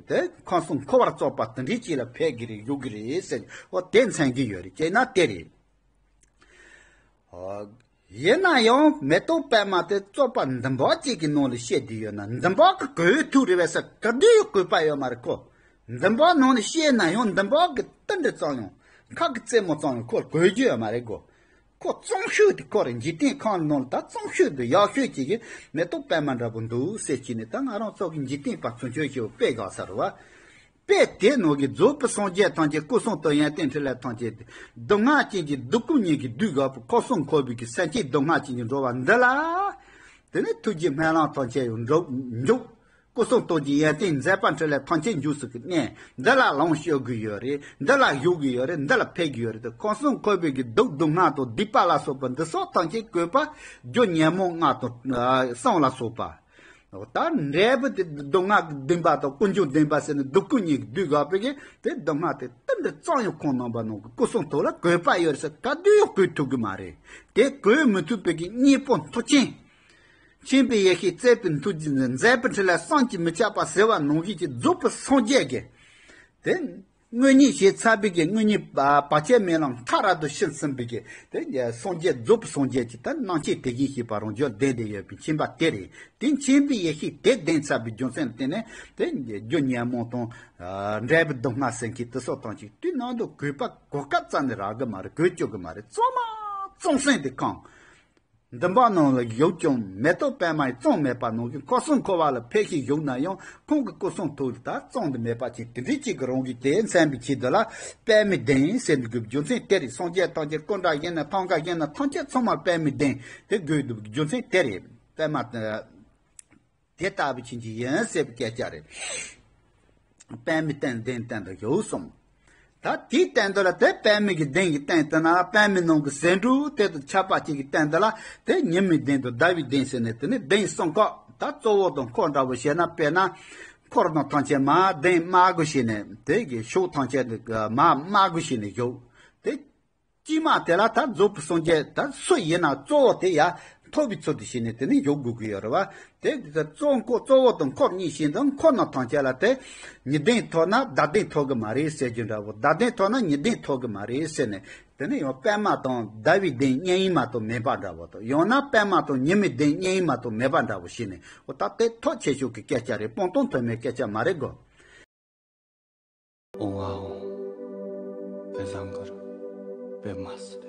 དེ་ཁམས་གསུམ་འཁོར་བར་བཙོག་པ་དེ་འདྲའི་ཅིག་ལ་ཕེབས་གི་རེད། བཞུགས་གི་རེད་ཟེར། འོ་དེ་མཚོན་གི་ཡོད་རེད། ཅེ་ན་དེ་རེད། ཨོ། ཡིན་ན་ཡང་མེ་ཏོག་པད་མ་དེ་བཙོག་པ་འདུན་པ་གཅིག་གི་ནང་ལ་བཤད་བསྡད་ཡོད་ན། འདུན་པ་གི་གོས་ཐུག་རེད་པས་ཟེར་ག་དུས་གོས་པ་ཡོད་མ་རེད་ཁོ། འདུན་པ་ནང་ལ་བཤད་ན་ཡང་འདུན་པ་གི་ཏི་འདྲ་ཙམ་ཡང་ཁ་གི་རྩེ་མོ་ཙམ་ཡང་ཁོ་ལ་གོས་རྒྱུ་ཡོད་མ་རེད་གོ། ཁོ་གཙང་ཤོས་དེ་ཁོ་རེད། འཇིག་རྟེན་ཁམས་ནང་ལ་ད་གཙང་ཤོས་དེ་ཡག་ཤོས་ཅིག་གི་མེ་ཏོག་པད་མ་འདྲ་པོ་འདུག་ཟེར་གྱི་ནས། ད་ང་རང་ཚོ་གི་འཇིག་རྟེན་པ་ཚོ་ཆོས་ཤིག་དཔེ་དགའ་ས་རེད་བ། དཔེ་དེ་ནང་གི་རྫོགས་པའི་སངས་རྒྱས་ཐམས་ཅད་སྐུ་གསུང་ཐུགས་ཡོན་ཏན་འཕྲིན་ལས་ཐམས་ཅད་དེ། སྡུག་བསྔལ་ཅན་གྱི་སྡུག་ཀུན་ཉིད་ཀྱིས་བསྡུས་དགོས་པའི་ཁམས་གསུམ་འཁོར་བའི་གི་སེམས་ཅན་སྡུག་བསྔལ་ཅན་གྱི་འགྲོ་བ་འདི་ལ། དེ་ནི་ཐུགས་རྗེ་སྨོན་ལམ་ཐམས་ཅད་ཡང་འགྲུབ་འཇུག་སྐུ་གསུང་ཐུགས་ཀྱི་ཡོན་ཏན་མཛད་པ་འཕྲིན་ལས་ཐམས་ཅད་འཇུག་སུ་གི་གནས་འདི་ལ་ལོངས་སྤྱོད་དགོས་ཡོད་རེད། འདི་ལ་བཞུགས་དགོས་ཡོད་རེད། འདི་ལ་ཕེབས་དགོས་ཡོད་རེད་དེ། ཁམས་གསུམ་འཁོར་བའི་གི་སྡུག་སྡུག་བསྔལ་དང་སྡིག་པ་ལ་སོགས་པ་འདི་སོགས་ཐམས་ཅད་གོས་པ་རྒྱུ་ཉོན་མོངས་ལྔ་དང་གསུམ་ལ་སོགས་པ། ད་འབྲས་བུ་དེ་སྡུག་བསྔལ་གྱི་འདུན་པ་དང་ཀུན་འབྱུང་འདུན་པ་ཟེར་ནས་སྡུག་ཀུན་ཉིད་ཀྱིས་བསྡུས་དགོས་པའི་གི་དེ་སྡུག་བསྔལ་དེ་ཏི་འདྲ་ཙམ་ཡང་ཁོང་རྣམ་པ་ནང་གི་སྐུ་གསུང་ཐུགས་ལ་གོས་པ་ཡོད་ཟེར་ག་དུས་ཡང་གོས་ཐུབ་གི་མ་རེད། དེ་གོས་མི་ཐུབ་པའི་གི་གཉེན་པོ་མཐུ་ཆེན། མཁྱེན་པའི་ཡེ་ཤེས་བརྩེ་བའི་མཐུ་ཆེན་མཛད་པའི་འཕྲིན་ལས་བསམ་གྱིས་མི་ཁྱབ་པ་ཟེར་བ་ནང་བཞིན་གྱི་རྫོགས་པའི་སངས་རྒྱས་ཀྱི་དེ། དངོས་གཉེན་ཞེས་བྱ་བའི་གི་དངོས་གཉེན་བར་ཆད་མེད་ལམ་མཐའ་རབ་ཏུ་ཕྱིན་ཟིན་པའི་གི་དེ་སངས་རྒྱས་རྫོགས་པའི་སངས་རྒྱས་ཀྱི་ད་རྣམ་བཅད་དེ་བཞིན་གཤེགས་པ་རང་བྱུང་ལྡན་ཏེ་ཡོད་པའི་མཁྱེན་པ་དེ་རེད། དེ་མཁྱེན་པའི་ཡེ་ཤེས་དེ་ལྡན་ཚར་བའི་རྒྱུ་མཚན་ལ་བརྟེན་ནས་དེ་རྒྱུ་ཉོན་མོངས་དང་འབྲས་བུ་སྡུག་བསྔལ་ཟེར་མཁན་དེ་སོགས་དང་གཅིག་དུས་ནང་དུ་གོས་པ་གོ་སྐབས་རྩ་ནས་རག་གི་མ་རེད། གོས་བཅུག་གི་མ་རེད། གཙང་མ་གཙང་སེང་དེ་གང་། འདུན་པ་ནང་ལ་བཞུགས་ཀྱང་མེ་ཏོག་པད་མ་ཡི་གཙང་མེད་པ་ནང་བཞིན་ཁམས་གསུམ་འཁོར་བ་ལ་ཕེབས་ཤིང་བཞུགས་ན་ཡང་ཁོང་གི་སྐུ་གསུང་ཐུགས་ལ་ད་གཙང་དུ་མེད་པ་ཅིག་དེ་འདྲའི་ཅིག་གི་རང་བཞིན་དེ་མཚོན་པའི་ཆེད་དུ་ལ་པད་མའི་གདན་ཟེར་འདུག་གི་རྒྱུ་མཚན་དེ་རེད། སངས་རྒྱས་ཐམས་ཅད་སྐུ་འདྲ་བཞེངས་ན་ཐང་ཀ་བཞེངས་ན་ཐམས་ཅད་ཚང་མར་པད་མའི་གདན་དེ་དགོས་འདུག་གི་རྒྱུ་མཚན་དེ་རེད། པད་མ་དེ་ལྟ་བུ་ཕྱིན་གྱི་ཡིན་ཟེར་བའི་སྐད་ཆ་རེད། པད་མའི་སྟེང་གདན་སྟེང་དུ་བཞུགས་སོང་། ད་དེའི་སྟེང་དུ་ལ་དེ་པད་མའི་གི་གདན་གྱི་སྟེང་དུ་ན་པད་མའི་ནང་གི་ཟེའུ་འབྲུ་དེ་དང་ཆར་པ་གཅིག་གི་སྟེང་དུ་ལ་དེ་ཉི་མའི་གདན་དང་ཟླ་བའི་གདན་ཟེར་ནས་དེ་ནི་གདན་གསུམ་ཀ། ད་གཙོ་བོ་དང་འཁོར་འདྲ་བོ་བྱས་ན། དཔེར་ན་འཁོར་དང་ཐམས་ཅད་མར་གདན་དམར་པོ་བྱས་ནས་དེ་གི་ཕྱོགས་ཐམས་ཅད་དུ་མར་དམར་པོ་བྱས་ནས་བཞུགས་དེ། དཀྱིལ་མ་དེ་ལ་ད་རྫོགས་པའི་སངས་རྒྱས་ད་སུ་ཡིན་ན་གཙོ་བོ་དེ་ཡ་ ཐོབ་པའི་ཚུལ་དུ་བྱས་ནས་དེ་ནས་བཞུགས་དགོས་ཀྱི་ཡོད་རེད་བ། དེ་གཙོ་འཁོར་གཙོ་བོ་དང་འཁོར་གཉིས་བྱས་ཙང་འཁོར་རྣམས་ཐམས་ཅད་ལ་དེ་ཉི་གདན་ཐོབ་ན་བརྡ་གདན་ཐོབ་ཀྱི་མ་རེད་ཟེར་རྒྱུ་འདྲ་བོ། བརྡ་གདན་ཐོབ་ན་ཉི་གདན་ཐོབ་ཀྱི་མ་རེད་ཟེར་ནས། དེ་ནས་ཡང་པདྨ་དང་ཟླ་བའི་གདན་མཉམ་ཡིན་མ་གཏོགས་མེད་པ་འདྲ་བོ་དང་། ཡང་ན་པདྨ་དང་ཉི་མའི་གདན་མཉམ་ཡིན་མ་གཏོགས་མེད་པ་འདྲ་བོ་བྱས་ནས། འོ་ད་དེ་ཐོབ་ཆེ་ཤོས་ཀྱི་སྐད་ཆ་རེད། སྤང་ཐང་ཐོན་མའི་སྐད་ཆ་མ་རེད་གོ། ཨོང་ཨ་ཨོང་། པད་བཟང་གུ་རུ་པདྨ་སི།